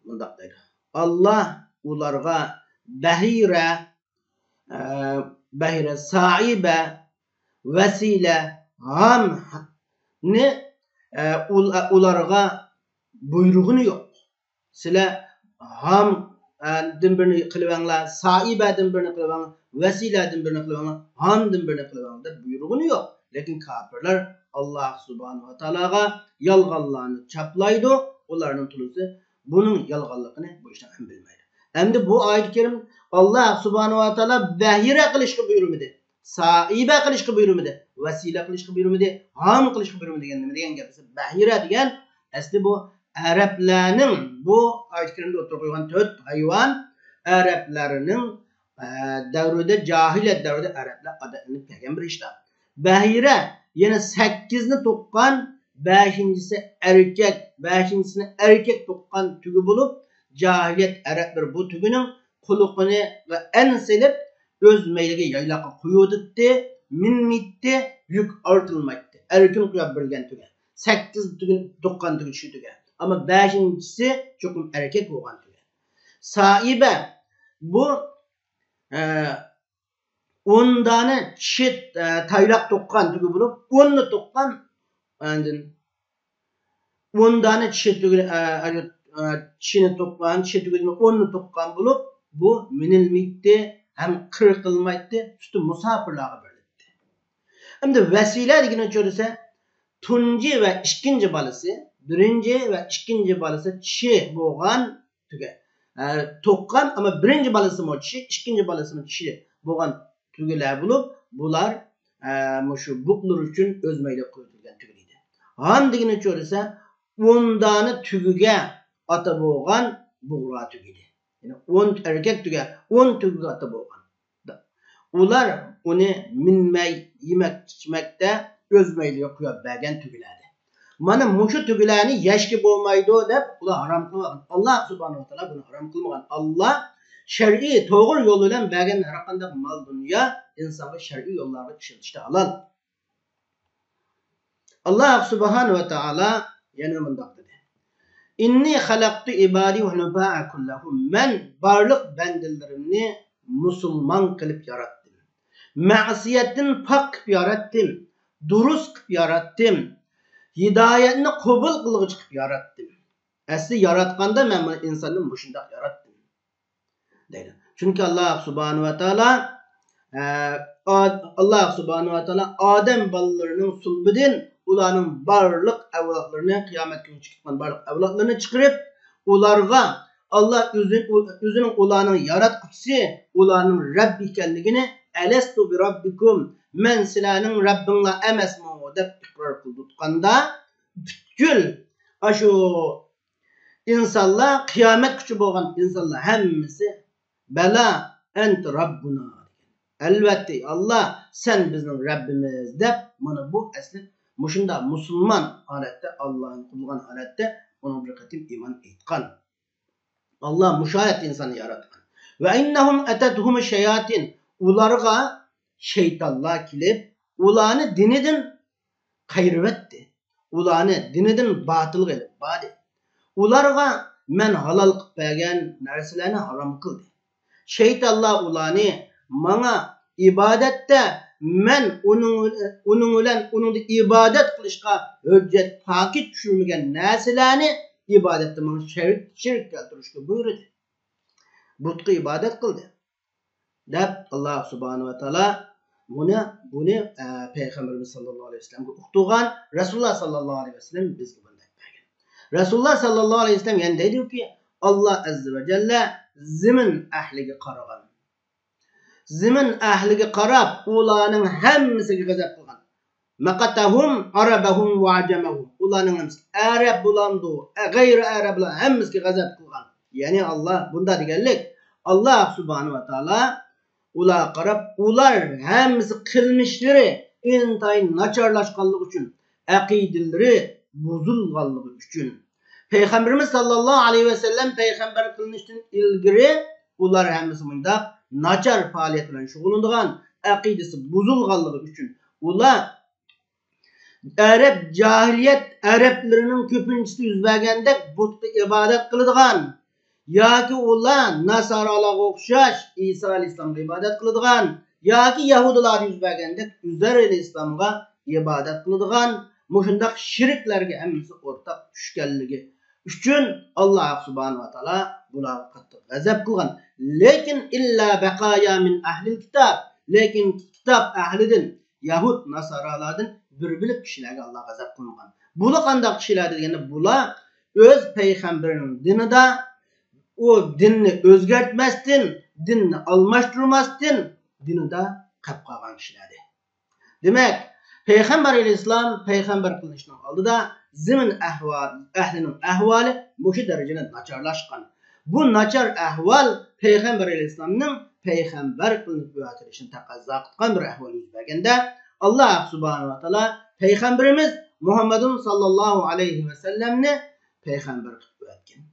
مۇنداق دەيدۇ: ئاللا ئۇلارغا بەھىرە، ئە، بەھىرە، سائىبە، ۋەسىلە، ھامنى، ئە، ئۇل-، ئە، ئۇلارغا بۇيرۇغىنى يوق. سىلەر ھام، ئە، دىن بىرنى قىلىۋەڭلار، سائىبەدىن بىرنى قىلىۋەڭلار، ۋەسىلەدىن بىرنى قىلىۋەڭلار، ھامدىن بىرنى قىلىۋەڭلار دەپ بۇيرۇغىنى يوق. لېكىن كاپىرلار ئاللا سۇبھانەھۇ ۋە تائالاغا يالغانلارنى چاپلايدۇ، ئۇلارنىڭ تولىسى بۇنىڭ يالغانلىقىنى، بۇ ئىشنى ھەم بىلمەيدۇ. ئەمدى بۇ ئايەت كەرىم ئاللا سۇبھانەھۇ ۋە تائالا بەھىرە قىلىشقا بۇيرۇمىدى، سائىبە قىلىشقا بۇيرۇمىدى، ۋەسىلە قىلىشقا بۇيرۇمىدى، ھام قىلىشقا بۇيرۇمىدى دېگەن نېمە دېگەن گەپ دېسە، بەھىرە دېگەن ئەسلى بۇ ئەرەبلەرنىڭ، بۇ ئايەت كەرىمدە ئوتتۇرىغا قويغان تۆت ھايۋان ئەرەبلەرنىڭ، ئە، دەۋرىدە، جاھىلىيەت دەۋرىدە ئەرەبلەر ئادەتلىنىپ كەلگەن بىر ئىشلار. بەھىرە، يەنى سەككىزنى تۇغقان، بەشىنچىسى ئەركەك، بەشىنچىسىنى ئەركەك تۇغقان تۈگە بولۇپ، جاھىلىيەت ئەرەبلىرى بۇ تۈگىنىڭ قۇلىقىنى ئەن سېلىپ، ئۆز مەيلىگە يايلاققا قويۇۋېتەتتى، مىنمەيتتى، يۈك ئارتىلمايتتى. ئەركىن قويۇپ بەرگەن تۈگە. سەككىز تۈگە، تۇغقان تۈگە، چىشى تۈگە. ئەمما بەشىنچىسى چوقۇم ئەركەك بولغان تۈگە. سائىبە، بۇ، ئە، ئون دانە چىشى، ئە، تايلاق تۇغقان تۈگە بولۇپ، ئوننى تۇغقان، ئاندىن ئون دانە چىشى تۈگە-، ئە، ئە، ئە، چىشىنى تۇغقان، چىشى تۈگىدىمۇ ئوننى تۇغقان بولۇپ، بۇ مىنىلمەيتتى ھەم قىرقىلمايتتى، سۈتى مۇساپىرلارغا بېرىلەتتى. ئەمدى ۋەسىلە دېگىنى چۆرىسە، تۇنجى ۋە ئىككىنچى بالىسى، بىرىنچى ۋە ئىككىنچى بالىسى چىشى بولغان تۈگە. ئە، تۇغقان، ئەمما بىرىنچى بالىسىمۇ چىشى، ئىككىنچى بالىسىمۇ چىشى بولغان تۈگىلەر بولۇپ، بۇلار، ئە، مۇشۇ بۇغلىرى ئۈچۈن ئۆز مەيلىگە قويۇلغان تۈگىلەر ئىدى. ھام دېگىنى چۆرىسە، ئون دانە تۈگىگە ئاتا بولغان بۇغرا تۈگى ئىدى. يەنى ئون ئەركەك تۈگە، ئون تۈگىگە ئاتا بولغان. ئۇلار ئۇنى مىنمەي، يېمەك، ئىچمەكتە ئۆز مەيلىگە قويۇپ بەرگەن تۈگىلەردى. مانا مۇشۇ تۈگىلەرنى يەشكە بولمايدۇ دەپ ئۇلار ھارام قىلغان. ئاللا سۇبھانەھۇ ۋە تائالا بۇنى ھارام قىلمىغان. ئاللا شەرئىي توغرا يول بىلەن بەرگەن ھەر قانداق مال دۇنيا ئىنسانغا شەرئىي يوللارغا ئىشلىتىشتە ھالال. ئاللا سۇبھانەھۇ ۋە تائالا يەنە مۇنداق دېدى: «ئىننى خەلەقتۇ ئىبادى ھۇنەفاءە كۇللەھۇم.» مەن بارلىق بەندىلىرىمنى مۇسۇلمان قىلىپ ياراتتىم. مەسىيەتتىن پاك قىلىپ ياراتتىم. دۇرۇس قىلىپ ياراتتىم. ھىدايەتنى قوبۇل قىلغۇچى قىلىپ ياراتتىم. ئەسلى ياراتقاندا مەن بۇ ئىنساننى مۇشۇنداق ياراتتىم، دەيدۇ. چۈنكى ئاللا سۇبھانەھۇ ۋە تائالا، ئە، ئا-، ئاللا سۇبھانەھۇ ۋە تائالا ئادەم بالىلىرىنىڭ سۇلبىدىن ئۇلارنىڭ بارلىق ئەۋلادلىرىنى، قىيامەت كۈنى چىقىدىغان بارلىق ئەۋلادلىرىنى چىقىرىپ، ئۇلارغا ئاللا ئۆزى، ئۆزىنىڭ ئۇلارنىڭ ياراتقۇچىسى، ئۇلارنىڭ رەببى ئىكەنلىكىنى، «ئەلەستۇ بىرەببىكۇم، مەن سىلەرنىڭ رەببىڭلار ئەمەسمۇ؟» دەپ ئىقرار قىلىۋاتقاندا، پۈتكۈل ئاشۇ ئىنسانلار، قىيامەتكىچە بولغان ئىنسانلار ھەممىسى، «بەلا، ئەنتە رەببۇنا» دېگەن. «ئەلۋەتتە، ئاللا، سەن بىزنىڭ رەببىمىز» دەپ، مانا بۇ ئەسلى مۇشۇنداق مۇسۇلمان ھالەتتە، ئاللانى قۇتلىغان ھالەتتە ئۇنىڭ بىر قېتىم ئىمان ئېيتقان. ئاللا مۇشۇ ھالەتتە ئىنساننى ياراتقان. «ۋە ئىننەھۇم ئەتەتھۇمۇ شەياتىن»، ئۇلارغا شەيتانلار كېلىپ، ئۇلارنى دىنىدىن قايرىۋەتتى. ئۇلارنى دىنىدىن باتىلغا ئېلىپ باردى. ئۇلارغا مەن ھالال قىلىپ بەرگەن نەرسىلەرنى ھارام قىلدى. شەيتانلار ئۇلارنى ماڭا ئىبادەتتە، مەن ئۇنىڭ، ئۇنىڭ بىلەن ئۇنىڭدا ئىبادەت قىلىشقا ھۆججەت، پاكىت چۈشۈرمىگەن نەرسىلەرنى ئىبادەتتە ماڭا شەرىك، شېرىك كەلتۈرۈشكە بۇيرۇدى. بۇتقا ئىبادەت قىلدى. دەپ، ئاللا سۇبھانەھۇ ۋە تائالا بۇنى، بۇنى، ئە، پەيغەمبىرىمىز ساللاللاھۇ ئەلەيھى ۋەسەللەمگە ئۇقتۇرغان، رەسۇلۇللا ساللاللاھۇ ئەلەيھى ۋەسەللەم بىزگە بۇنداق بەرگەن. رەسۇلۇللا ساللاللاھۇ ئەلەيھى ۋەسەللەم يەنە دەيدۇكى، ئاللا ئەززە ۋە جەللە زېمىن ئەھلىگە قارىغان. زېمىن ئەھلىگە قاراپ، ئۇلارنىڭ ھەممىسىگە غەزەپ قىلغان. مەقەتەھۇم ئەرەبەھۇم ۋە ئەجەمەھۇم. ئۇلارنىڭ ھەممىسى ئەرەب بولامدۇ، غەيرىي ئەرەبلەر ھەممىسىگە غەزەپ قىلغان. يەنى ئاللا بۇنداق دېگەنلىك، ئاللا سۇبھانەھۇ ۋە تائالا ئۇلارغا قاراپ، ئۇلار ھەممىسى قىلمىشلىرى ئىنتايىن ناچارلاشقانلىقى ئۈچۈن، ئەقىدىلىرى بۇزۇلغانلىقى ئۈچۈن. پەيغەمبىرىمىز ساللاللاھۇ ئەلەيھى ۋەسەللەم پەيغەمبەر قىلىنىشتىن ئىلگىرى ئۇلار ھەممىسى مۇنداق ناچار پائالىيەت بىلەن شۇغۇللىنىدىغان، ئەقىدىسى بۇزۇلغانلىقى ئۈچۈن ئۇلار ئەرەب، جاھىلىيەت ئەرەبلىرىنىڭ كۆپىنچىسى يۈز بەرگەندەك بۇتقا ئىبادەت قىلىدىغان، ياكى ئۇلار ناسارالارغا ئوخشاش ئىسا ئەلەيھىسسالامغا ئىبادەت قىلىدىغان، ياكى يەھۇدىيلار يۈز بەرگەندەك ئۈزەير ئەلەيھىسسالامغا ئىبادەت قىلىدىغان، مۇشۇنداق شېرىكلەرگە ھەممىسى ئورتاق چۈشكەنلىكى ئۈچۈن ئاللا سۇبھانەھۇ ۋە تائالا بۇلارغا قاتتىق غەزەپ قىلغان. لېكىن ئىللا بەقايا مىن ئەھلىل كىتاب، لېكىن كىتاب ئەھلىدىن، يەھۇد ناسارالاردىن بىر بۆلەك كىشىلەرگە ئاللا غەزەپ قىلمىغان. بۇلار قانداق كىشىلەر دېگەندە، بۇلار ئۆز پەيغەمبىرىنىڭ دىنىدا، ئۇ دىننى ئۆزگەرتمەستىن، دىننى ئالماشتۇرماستىن، دىنىدا قېلىپ قالغان كىشىلەردى. دېمەك، پەيغەمبەر ئەلەيھىسسالام پەيغەمبەر قىلىنىشنىڭ ئالدىدا زېمىن ئەھۋال-، ئەھلىنىڭ ئەھۋالى مۇشۇ دەرىجىدە ناچارلاشقان. بۇ ناچار ئەھۋال پەيغەمبەر ئەلەيھىسسالامنىڭ پەيغەمبەر قىلىنىپ ئۆتۈلۈشىنى تەقەززا قىلغان بىر ئەھۋال يۈز بەرگەندە، ئاللا سۇبھانەھۇ ۋە تائالا پەيغەمبىرىمىز مۇھەممەدۇن ساللاللاھۇ ئەلەيھى ۋەسەللەمنى پەيغەمبەر قىلىپ ئۆتكەن.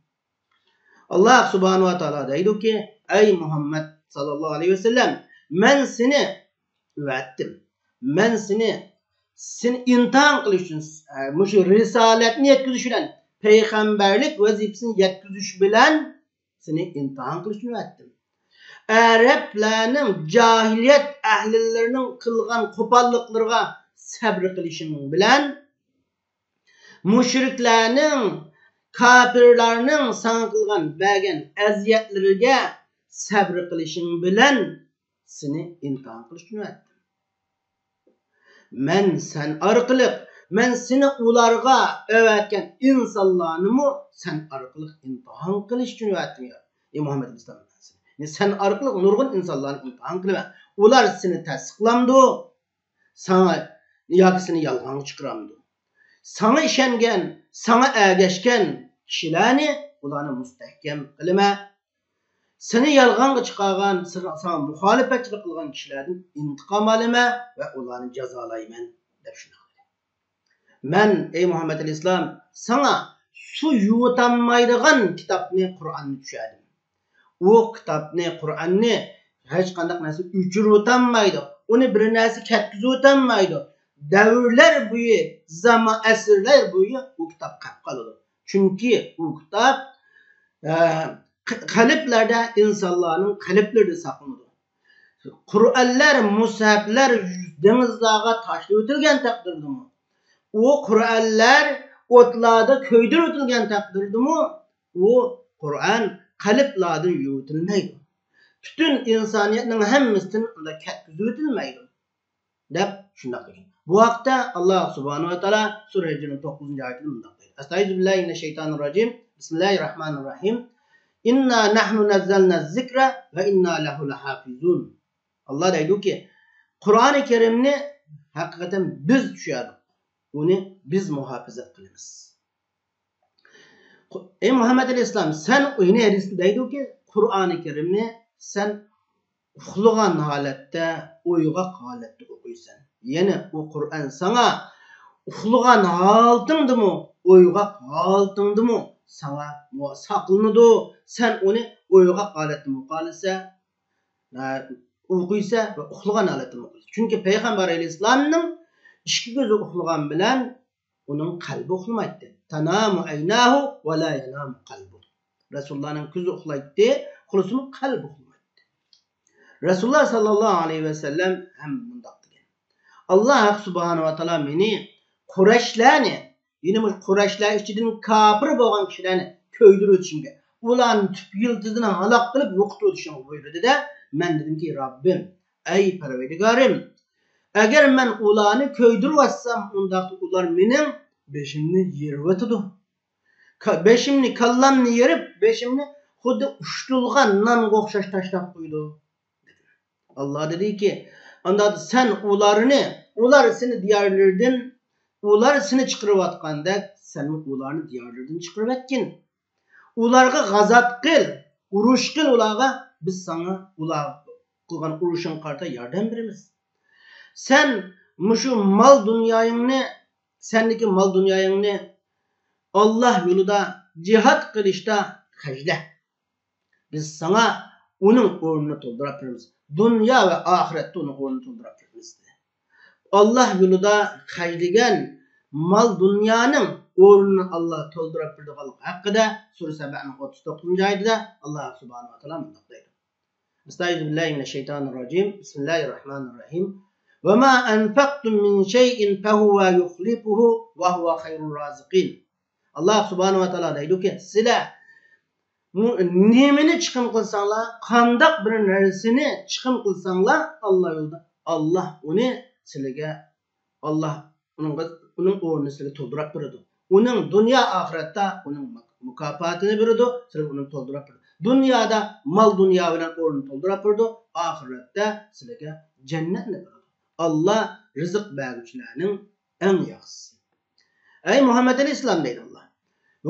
ئاللا سۇبھانەھۇ ۋە تائالا دەيدۇكى، ئەي مۇھەممەد ساللاللاھۇ ئەلەيھى ۋەسەللەم، مەن سېنى ئەۋەتتىم. مەن سېنى، سېنى ئىمتىھان قىلىش ئۈچۈن، ئە، مۇشۇ رىسالەتنى يەتكۈزۈش بىلەن، پەيغەمبەرلىك ۋەزىپىسىنى يەتكۈزۈش بىلەن سېنى ئىمتىھان قىلىش ئۈچۈن ئەۋەتتىم. ئەرەبلەرنىڭ، جاھىلىيەت ئەھلىلىرىنىڭ قىلغان قوپاللىقلىرىغا سەبرى قىلىشىڭ بىلەن، مۇشرىكلارنىڭ، كاپىرلارنىڭ ساڭا قىلغان، بەرگەن ئەزىيەتلىرىگە سەبرى قىلىشىڭ بىلەن سېنى ئىمتىھان قىلىش ئۈچۈن ئەۋەتتىم. مەن سەن ئارقىلىق، مەن سېنى ئۇلارغا ئەۋەتكەن ئىنسانلارنىمۇ سەن ئارقىلىق ئىمتىھان قىلىش ئۈچۈن ئەۋەتتىم، يا، ئى مۇھەممەد ئەلەيھىسسالام. يەنى سەن ئارقىلىق نۇرغۇن ئىنسانلارنى ئىمتىھان قىلىمەن. ئۇلار سېنى تەستىقلامدۇ، ساڭا ياكى سېنى يالغانغا چىقىرامدۇ؟ ساڭا ئىشەنگەن، ساڭا ئەگەشكەن كىشىلەرنى، ئۇلارنى مۇستەھكەم قىلىمەن. سېنى يالغانغا چىقارغان، ساڭا، ساڭا مۇخالىپەتچىلىك قىلغان كىشىلەردىن ئىنتىقام ئالىمەن ۋە ئۇلارنى جازالايمەن، دەپ شۇنداق دېدى. مەن، ئەي مۇھەممەد ئەلەيھىسسالام، ساڭا سۇ يۇتالمايدىغان كىتابنى، قۇرئاننى چۈشەردىم. ئۇ كىتابنى، قۇرئاننى ھېچقانداق نەرسە ئۆچۈرۈۋېتەلمەيدۇ. ئۇنى بىر نەرسە كەتكۈزۈۋېتەلمەيدۇ. دەۋرلەر بويى، زامان، ئەسىرلەر بويى ئۇ كىتاب قېلىپ قالىدۇ. چۈنكى ئۇ كىتاب، ئە، ق-، قەلبلەردە، ئىنسانلارنىڭ قەلبلىرىدە ساقلىنىدۇ. قۇرئانلار، مۇسھەپلەر دېڭىزلارغا تاشلىۋېتىلگەن تەقدىردىمۇ، ئۇ قۇرئانلار ئوتلاردا كۆيدۈرۈۋېتىلگەن تەقدىردىمۇ، ئۇ قۇرئان قەلبلاردىن يۇيۇۋېتىلمەيدۇ. پۈتۈن ئىنسانىيەتنىڭ ھەممىسىدىن ئۇنداق كەتكۈزۈۋېتىلمەيدۇ، دەپ شۇنداق دېگەن. بۇ ھەقتە ئاللا سۇبھانەھۇ ۋە تائالا سۈرە ھىجرنىڭ توققۇزىنچى ئايىتىدە مۇنداق دەيدۇ. ئەستەئىزۇ بىللاھى مىنەششەيتانىر راجىم. بىسمىللاھىر راھمانىر راھىم. ئىننا نەھنۇ نەززەلنە زىكرە ۋە ئىننا لەھۇ لەھافىزۇن. ئاللا دەيدۇكى، قۇرئانى كەرىمنى ھەقىقەتەن بىز چۈشەردۇق. ئۇنى بىز مۇھاپىزەت قىلىمىز. ئەي مۇھەممەد ئەلەيھىسسالام، سەن، يەنى ھەدىستە دەيدۇكى، قۇرئانى كەرىمنى سەن ئۇخلىغان ھالەتتە، ئويغاق ھالەتتە ئوقۇيسەن. يەنى ئۇ قۇرئان ساڭا ئۇخلىغان ھالىتىڭدىمۇ، ئويغاق ھالىتىڭدىمۇ ساڭا مۇ-، ساقلىنىدۇ. سەن ئۇنى ئويغاق ھالەتتىمۇ ئوقۇيسەن، ئە، ئوقۇيسەن ۋە ئۇخلىغان ھالەتتىمۇ ئوقۇيسەن. چۈنكى پەيغەمبەر ئەلەيھىسسالامنىڭ ئىككى كۆزى ئۇخلىغان بىلەن ئۇنىڭ قەلبى ئۇخلىمايتتى. تەنامۇ ئەيناھۇ ۋە لا يەنامۇ قەلبۇ. رەسۇلۇللانىڭ كۆزى ئۇخلايتتى، ئۇخلىسىمۇ قەلبى ئۇخلىمايتتى. رەسۇلۇللا ساللاللاھۇ ئەلەيھى ۋەسەللەم ھەم مۇنداق دېگەن: ئاللا ھەق سۇبھانەھۇ ۋە تائالا مېنى قۇرەيشلەرنى، يەنى مۇشۇ قۇرەيشلەر ئىچىدىن كاپىر بولغان كىشىلەرنى كۆيدۈرۈۋېتىشىمگە، ئۇلارنى تۈپ يىلتىزىدىن ھالاك قىلىپ يوقىتىۋېتىشىمغا بۇيرۇدى-دە، مەن دېدىمكى، رەببىم، ئەي پەرۋەردىگارىم، ئەگەر مەن ئۇلارنى كۆيدۈرۈۋەتسەم، ئۇنداقتا ئۇلار مېنىڭ بېشىمنى يېرىۋېتىدۇ. كا-، بېشىمنى، كاللامنى يېرىپ، بېشىمنى خۇددى ئۇشتۇلغان نانغا ئوخشاش تاشلاپ قويىدۇ. ئاللا دېدىكى، ئانداق سەن ئۇلارنى، ئۇلار سېنى دىيارلىرىدىن، ئۇلار سېنى چىقىرىۋاتقاندەك، سەنمۇ ئۇلارنى دىيارلىرىدىن چىقىرىۋەتكىن. ئۇلارغا غازات قىل، ئۇرۇش قىل ئۇلارغا، بىز ساڭا ئۇلار قىلغان ئۇرۇشۇڭغا قارىتا ياردەم بېرىمىز. سەن مۇشۇ مال دۇنيايىڭنى، سەندىكى مال دۇنيايىڭنى ئاللا يولىدا جىھاد قىلىشتا خەجلە. بىز ساڭا ئۇنىڭ ئورنىنى تولدۇراپ بېرىمىز. دۇنيا ۋە ئاخىرەتتە ئۇنىڭ ئورنىنى تولدۇراپ بېرىمىز، دېدى. ئاللا يولىدا خەجلىگەن مال دۇنيانىڭ ئورنىنى ئاللا تولدۇراپ بېرىدىغانلىقى ھەققىدە سۈرە سەبەنىڭ ئوتتۇز توققۇزىنچى ئايىتىدە ئاللا سۇبھانەھۇ ۋە تائالا مۇنداق دەيدۇ. ئەستەئىزۇ بىللاھى مىنەششەيتانىر راجىم. بىسمىللاھىر راھمانىر راھىم. ۋە ما ئەنفەقتۇم مىن شەيئىن فەھۇۋە يۇخلىفۇھۇ ۋە ھۇۋە خەيرۇر رازىقىن. ئاللا سۇبھانەھۇ ۋە تائالا دەيدۇكى، سىلەر مۇ-، نېمىنى چىقىم قىلساڭلار، قانداق بىر نەرسىنى چىقىم قىلساڭلار، ئاللا يولىدا، ئاللا ئۇنى سىلىگە، ئاللا ئۇنىڭغا، ئۇنىڭ ئورنىنى سىلىگە تولدۇراپ بېرىدۇ. ئۇنىڭ دۇنيا ئاخىرەتتە ئۇنىڭ مۇك-، مۇكاپاتىنى بېرىدۇ، سىلىگە ئۇنى تولدۇراپ بېرىدۇ. دۇنيادا مال دۇنيا بىلەن ئورنىنى تولدۇراپ بېرىدۇ، ئاخىرەتتە سىلىگە جەننەتنى بېرىدۇ. ئاللا رىزىق بەرگۈچىلەرنىڭ ئەڭ ياخشىسى. ئەي مۇھەممەد ئەلەيھىسسالام، دەيدۇ ئاللا،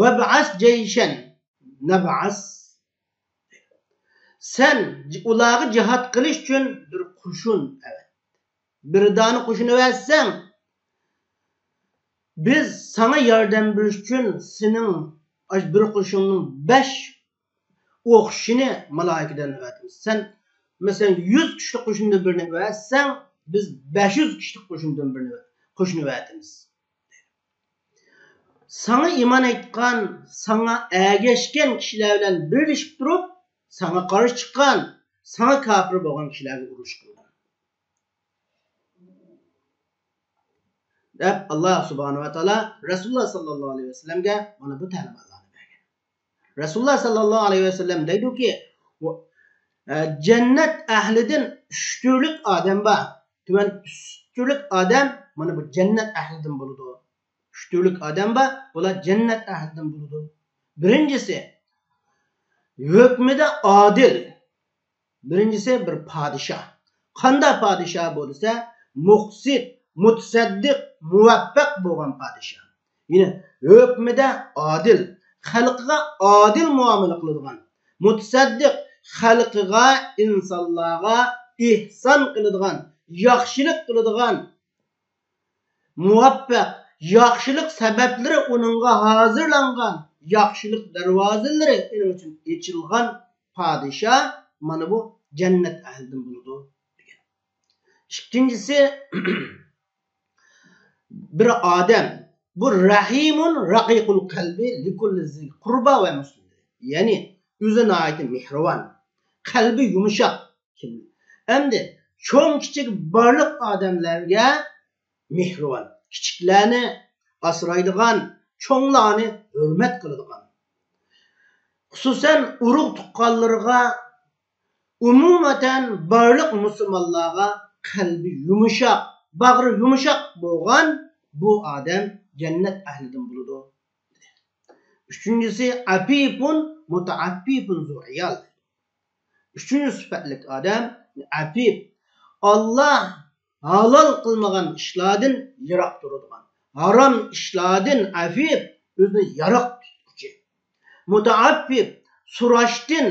ۋەبئەس جەيشەن نەبئەس. سەن ئۇلارغا جىھاد قىلىش ئۈچۈن بىر قوشۇن ئەۋەت. بىر دانە قوشۇن ئەۋەتسەڭ، بىز ساڭا ياردەم بېرىش ئۈچۈن سېنىڭ ئاشۇ بىر قوشۇننىڭ بەش ئوخشىشىنى مالايىكىدىن ئەۋەتىمىز. سەن، مەسىلەن، يۈز كىشىلىك قوشۇندىن بىرنى ئەۋەتسەڭ، بىز بەش يۈز كىشىلىك قوشۇندىن بىرنى، قوشۇن ئەۋەتىمىز. ساڭا ئىمان ئېيتقان، ساڭا ئەگەشكەن كىشىلەر بىلەن بىرلىشىپ تۇرۇپ، ساڭا قارشى چىققان، ساڭا كاپىر بولغان كىشىلەرگە ئۇرۇش قىلغىن، دەپ ئاللا سۇبھانەھۇ ۋە تائالا رەسۇلۇللا ساللاللاھۇ ئەلەيھى ۋەسەللەمگە مانا بۇ تەلىماتلارنى بەرگەن. رەسۇلۇللا ساللاللاھۇ ئەلەيھى ۋەسەللەم دەيدۇكى، ئۇ، ئە، جەننەت ئەھلىدىن ئۈچ تۈرلۈك ئادەم بار. تۆۋەن ئۈچ تۈرلۈك ئادەم مانا بۇ جەننەت ئەھلىدىن بولىدۇ. ئۈچ تۈرلۈك ئادەم بار، بۇلار جەننەت ئەھلىدىن بولىدۇ. بىرىنچىسى، ھۆكمىدە ئادىل. بىرىنچىسى بىر پادىشاھ. قانداق پادىشاھ بولسا، مۇقسىت، مۇتەسەددىق، مۇۋەپپەق بولغان پادىشاھ. يەنى ھۆكمىدە ئادىل، خەلقىگە ئادىل مۇئامىلە قىلىدىغان، مۇتەسەددىق، خەلقىگە، ئىنسانلارغا ئېھسان قىلىدىغان، ياخشىلىق قىلىدىغان، مۇۋەپپەق، ياخشىلىق سەۋەبلىرى ئۇنىڭغا ھازىرلانغان، ياخشىلىق دەرۋازىلىرى ئۇنىڭ ئۈچۈن ئېچىلغان پادىشاھ، مانا بۇ جەننەت ئەھلىدىن بولىدۇ، دېگەن. ئىككىنچىسى، بىر ئادەم، بۇ رەھىمۇن رەقىقۇل قەلبى لىكۇللى زى قۇربا ۋە مۇسلىم. يەنى ئۆزى ناھايىتى مېھرىبان، قەلبى يۇمشاق. ئەمدى چوڭ كىچىك بارلىق ئادەملەرگە مېھرىبان، كىچىكلەرنى ئاسرايدىغان، چوڭلارنى ھۆرمەت قىلىدىغان. خۇسۇسەن ئۇرۇق تۇغقانلىرىغا، ئومۇمەن بارلىق مۇسۇلمانلارغا قەلبى يۇمشاق، باغرى يۇمشاق بولغان بۇ ئادەم جەننەت ئەھلىدىن بولىدۇ. ئۈچىنچىسى، ئەپىپۇن مۇتەئەپپىپۇن زۇ ئىيال. ئۈچىنچى سۈپەتلىك ئادەم ئەپىپ، ئاللا ھالال قىلمىغان ئىشلاردىن يىراق تۇرىدىغان، ھارام ئىشلاردىن ئەپىپ، ئۆزىنى يىراق تۇتقۇچى. مۇتەئەپپىپ، سوراشتىن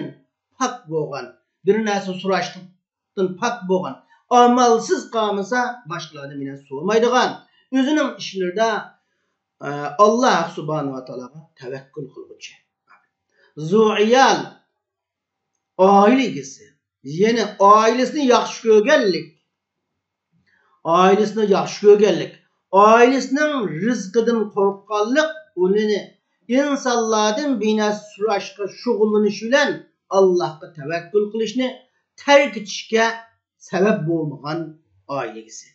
پاك بولغان، بىر نەرسە سوراشتىن پاك بولغان، ئامالسىز قالمىسا باشقىلاردىن بىر نەرسە سورىمايدىغان، ئۆزىنىڭ ئىشلىرىدا، ئە، ئاللا سۇبھانەھۇ ۋە تائالاغا تەۋەككۈل قىلغۇچى. زۇ ئىيال، ئائىلە ئىگىسى، يەنى ئائىلىسىنى ياخشى كۆرگەنلىك، ئائىلىسىنى ياخشى كۆرگەنلىك، ئائىلىسىنىڭ رىزقىدىن قورققانلىق، ئۇنى ئىنسانلاردىن بىر نەرسە سوراشقا شۇغۇللىنىش بىلەن ئاللاھقا تەۋەككۈل قىلىشنى تەرك ئېتىشكە سەۋەب بولمىغان ئائىلە ئىگىسى.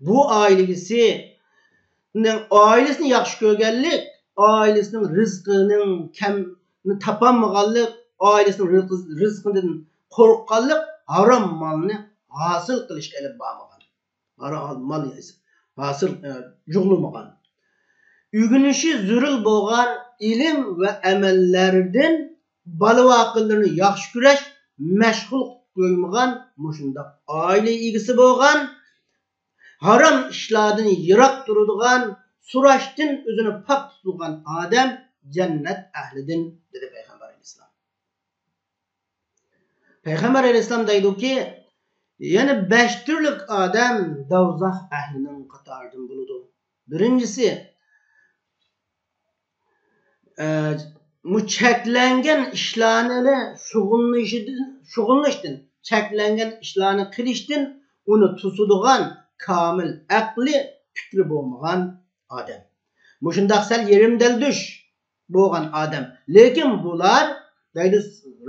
بۇ ئائىلە ئىگىسىنىڭ ئائىلىسىنى ياخشى كۆرگەنلىك، ئائىلىسىنىڭ رىزقىنىڭ كەمنى تاپالمىغانلىق، ئائىلىسىنىڭ رىزقى-، رىزقىدىن قورققانلىق، ھارام مالنى ھاسىل قىلىشقا ئېلىپ بارمىغان. ھارام مال ھاسىل، ئە، جۇغلىمىغان. ئۆگىنىشى زۆرۈر بولغان ئىلىم ۋە ئەمەللەردىن بالا-ۋاقىلىرىنى ياخشى كۆرۈش، مەشغۇل قويمىغان مۇشۇنداق ئائىلە ئىگىسى بولغان، ھارام ئىشلاردىن يىراق تۇرىدىغان، سوراشتىن ئۆزىنى پاك تۇتىدىغان ئادەم جەننەت ئەھلىدىن، دېدى پەيغەمبەر ئەلەيھىسسالام. پەيغەمبەر ئەلەيھىسسالام دەيدۇكى، يەنە بەش تۈرلۈك ئادەم دوزاخ ئەھلىنىڭ قاتارىدىن بولىدۇ. بىرىنچىسى، ئە، بۇ چەكلەنگەن ئىشلارنى شۇغۇللىنىشىدىن، شۇغۇللىنىشتىن، چەكلەنگەن ئىشلارنى قىلىشتىن ئۇنى توسىدىغان كامىل ئەقلى، پىكرى بولمىغان ئادەم. مۇشۇنداق سەل يېرىم دەلدۈش بولغان ئادەم. لېكىن بۇلار، دەيدۇ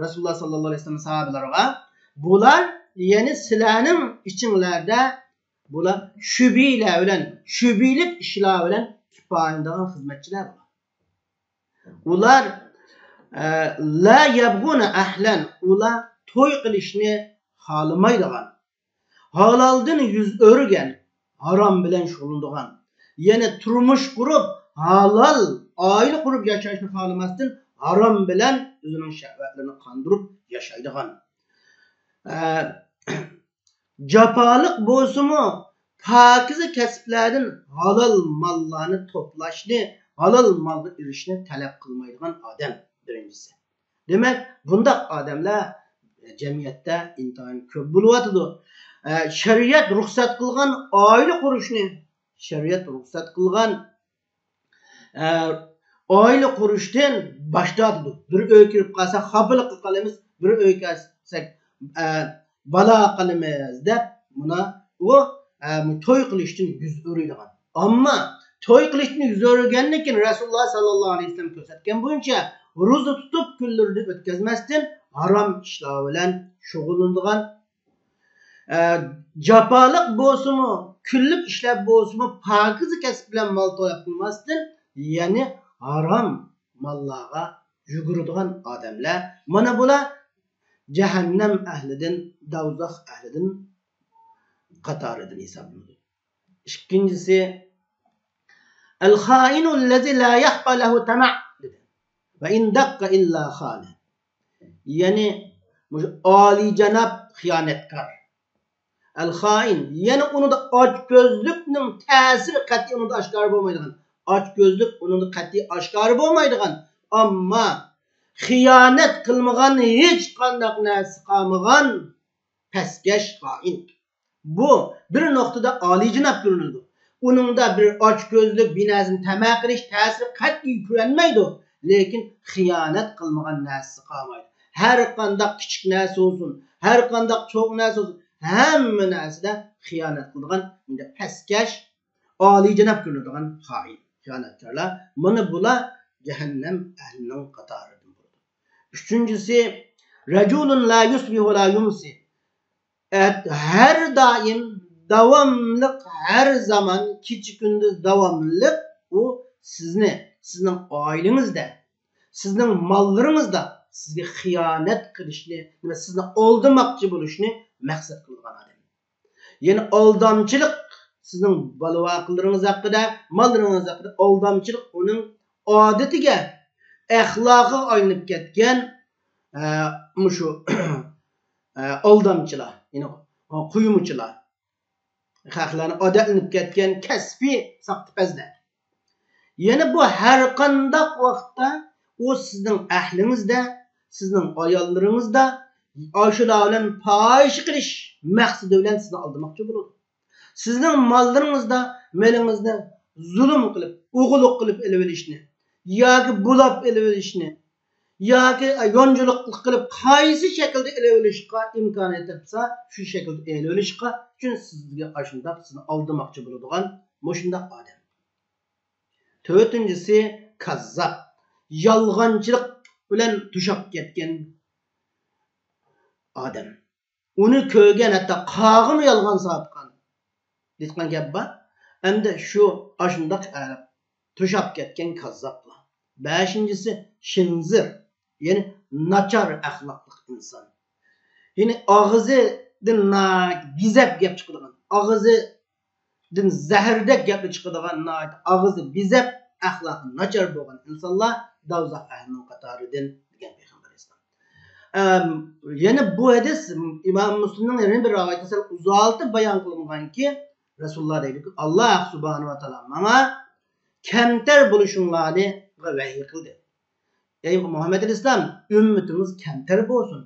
رەسۇلۇللا ساللاللاھۇ ئەلەيھى ۋەسەللەم ساھابىلەرگە، بۇلار، يەنى سىلەرنىڭ ئىچىڭلاردا بۇلار شۈبھىلەر بىلەن، شۈبھىلىك ئىشلار بىلەن كىپايىلىنىدىغان خىزمەتچىلەر بۇلار. ئۇلار، ئە، لا يەبغۇنە ئەھلەن، ئۇلار توي قىلىشنى خالىمايدىغان، ھالالدىن يۈز ئۆرۈگەن، ھارام بىلەن شۇغۇللىنىدىغان، يەنى تۇرمۇش قۇرۇپ، ھالال ئائىلە قۇرۇپ ياشاشنى خالىماستىن، ھارام بىلەن ئۆزىنىڭ شەھۋەتلىرىنى قاندۇرۇپ ياشايدىغان، ئە، جاپالىق بولسىمۇ، پاكىزە كەسىپلەردىن ھالال ماللارنى توپلاشنى، ھالال مالغا ئېرىشىشنى تەلەپ قىلمايدىغان ئادەم، بىرىنچىسى. دېمەك، بۇنداق ئادەملەر جەمئىيەتتە ئىنتايىن كۆپ بولۇۋاتىدۇ. ئە، شەرىئەت رۇخسەت قىلغان ئائىلە قۇرۇشنى، شەرىئەت رۇخسەت قىلغان، ئە، ئائىلە قۇرۇشتىن باش تارتىدۇ. بىر ئۆيگە كىرىپ قالساق خاپىلىققا قالىمىز، بىر ئۆيگە كەلسەك، ئە، بالا قالىمىز دەپ، مانا ئۇ، ئە، توي قىلىشتىن يۈز ئۆرۈيدىغان. ئەمما توي قىلىشتىن يۈز ئۆرۈگەندىن كېيىن رەسۇلۇللا ساللاللاھۇ ئەلەيھى ۋەسەللەم كۆرسەتكەن بويىچە روزا تۇتۇپ كۈنلىرىنى ئۆتكۈزمەستىن ھارام ئىشلار بىلەن شۇغۇللىنىدىغان، ئە، جاپالىق بولسىمۇ، كۈنلۈك ئىشلەپ بولسىمۇ، پاكىزە كەسىپ بىلەن مال تەلەپ قىلماستىن، يەنى ھارام ماللارغا يۈگۈرىدىغان ئادەملەر. مانا بۇلار جەھەننەم ئەھلىدىن، دوزاخ ئەھلىدىن قاتارىدىن ھېسابلىنىدۇ. ئىككىنچىسى، ئەل خائىنۇ لەزى لا يەخپا لەھۇ تەمە، دېدى. ۋە ئىن دەققە ئىللا خانە. يەنى مۇشۇ ئالىيجاناب خىيانەتكار. ئەل خائىن، يەنى ئۇنىڭدا ئاچكۆزلۈكنىڭ تەسىرى قەتئىي ئۇنىڭدا ئاشكارا بولمايدىغان. ئاچكۆزلۈك ئۇنىڭدا قەتئىي ئاشكارا بولمايدىغان. ئەمما خىيانەت قىلمىغان، ھېچقانداق نەرسە قالمىغان پەسكەش خائىن. بۇ بىر نۇقتىدا ئالىيجاناب كۆرۈنىدۇ. ئۇنىڭدا بىر ئاچكۆزلۈك، بىر نەرسىنى تەمە قىلىش تەسىرى قەتئىي كۆرۈنمەيدۇ. لېكىن خىيانەت قىلمىغان نەرسىسى قالمايدۇ. ھەر قانداق كىچىك نەرسە بولسۇن، ھەر قانداق چوڭ نەرسە بولسۇن، ھەممە نەرسىدە خىيانەت قىلىدىغان، مۇنداق پەسكەش، ئالىيجاناب كۆرۈنىدىغان خائىن، خىيانەتكارلار. مانا بۇلار جەھەننەم ئەھلىنىڭ قاتارىدىن بولىدۇ. ئۈچىنچىسى، رەجۇلۇن لا يۇسبىھۇ ۋە لا يۇمسى. ئەت-، ھەر دائىم، داۋاملىق، ھەر زامان، كېچە-كۈندۈز داۋاملىق ئۇ سىزنى، سىزنىڭ ئائىلىڭىزدە، سىزنىڭ ماللىرىڭىزدا سىزگە خىيانەت قىلىشنى، نېمە، سىزنى ئالدىماقچى بولۇشنى مەقسەت قىلىدىغان ئادەم. يەنى ئالدامچىلىق، سىزنىڭ بالا-ۋاقىلىرىڭىز ھەققىدە، ماللىرىڭىز ھەققىدە ئالدامچىلىق ئۇنىڭ ئادىتىگە، ئەخلاقىغا ئايلىنىپ كەتكەن، ئە، مۇشۇ، ئە، ئالدامچىلار، يەنى قۇيمىچىلار، خەقلەرنى ئادەتلىنىپ كەتكەن كەسپىي ساختىپەزلەر. يەنە بۇ ھەر قانداق ۋاقىتتا ئۇ سىزنىڭ ئەھلىڭىزدە، سىزنىڭ ئاياللىرىڭىزدا ئاشۇلار بىلەن پاھىشە قىلىش مەقسىتى بىلەن سىزنى ئالدىماقچى بولىدۇ. سىزنىڭ ماللىرىڭىزدا مېلىڭىزنى زۇلۇم قىلىپ، ئوغرىلىق قىلىپ ئېلىۋېلىشنى ياكى بۇلاپ ئېلىۋېلىشنى ياكى يونچىلىق قىلىپ قايسى شەكىلدە ئېلىۋېلىشقا ئىمكانىيەت تاپسا، شۇ شەكىلدە ئېلىۋېلىشقا ئۈچۈن سىزگە ئاشۇنداق سىزنى ئالدىماقچى بولىدىغان مۇشۇنداق ئادەم. تۆتىنچىسى، كاززاپ، يالغانچىلىق بىلەن توشاپ كەتكەن ئادەم. ئۇنى كۆرگەن ھەتتا قاغىمۇ يالغان ساتقان دەيدىغان گەپ بار. ئەمدى شۇ ئاشۇنداق، ئە، توشاپ كەتكەن كاززاپلار. بەشىنچىسى، شىنزىر، يەنى ناچار ئەخلاقلىق ئىنسان. يەنى ئاغزىدىن ناھايىتى بېزەپ گەپ چىقىدىغان، ئاغزىدىن زەھەردەك گەپلەر چىقىدىغان، ناھايىتى ئاغزى بېزەپ، ئەخلاقى ناچار بولغان ئىنسانلار دوزاخ ئەھلىنىڭ قاتارىدىن، دېگەن پەيغەمبەر ئەلەيھىسسالام. ئەم، يەنە بۇ ھەدىس ئىمام مۇسلىمنىڭ يەنە بىر رىۋايىتىدە سەل ئۇزارتىپ بايان قىلىنغانكى، رەسۇلۇللا دەيدۇكى، ئاللا سۇبھانەھۇ ۋە تائالا ماڭا كەمتەر بولۇشۇڭلارنى ۋەھىي قىلدى. ئەي مۇھەممەد ئەلەيھىسسالام، ئۈممىتىڭىز كەمتەر بولسۇن.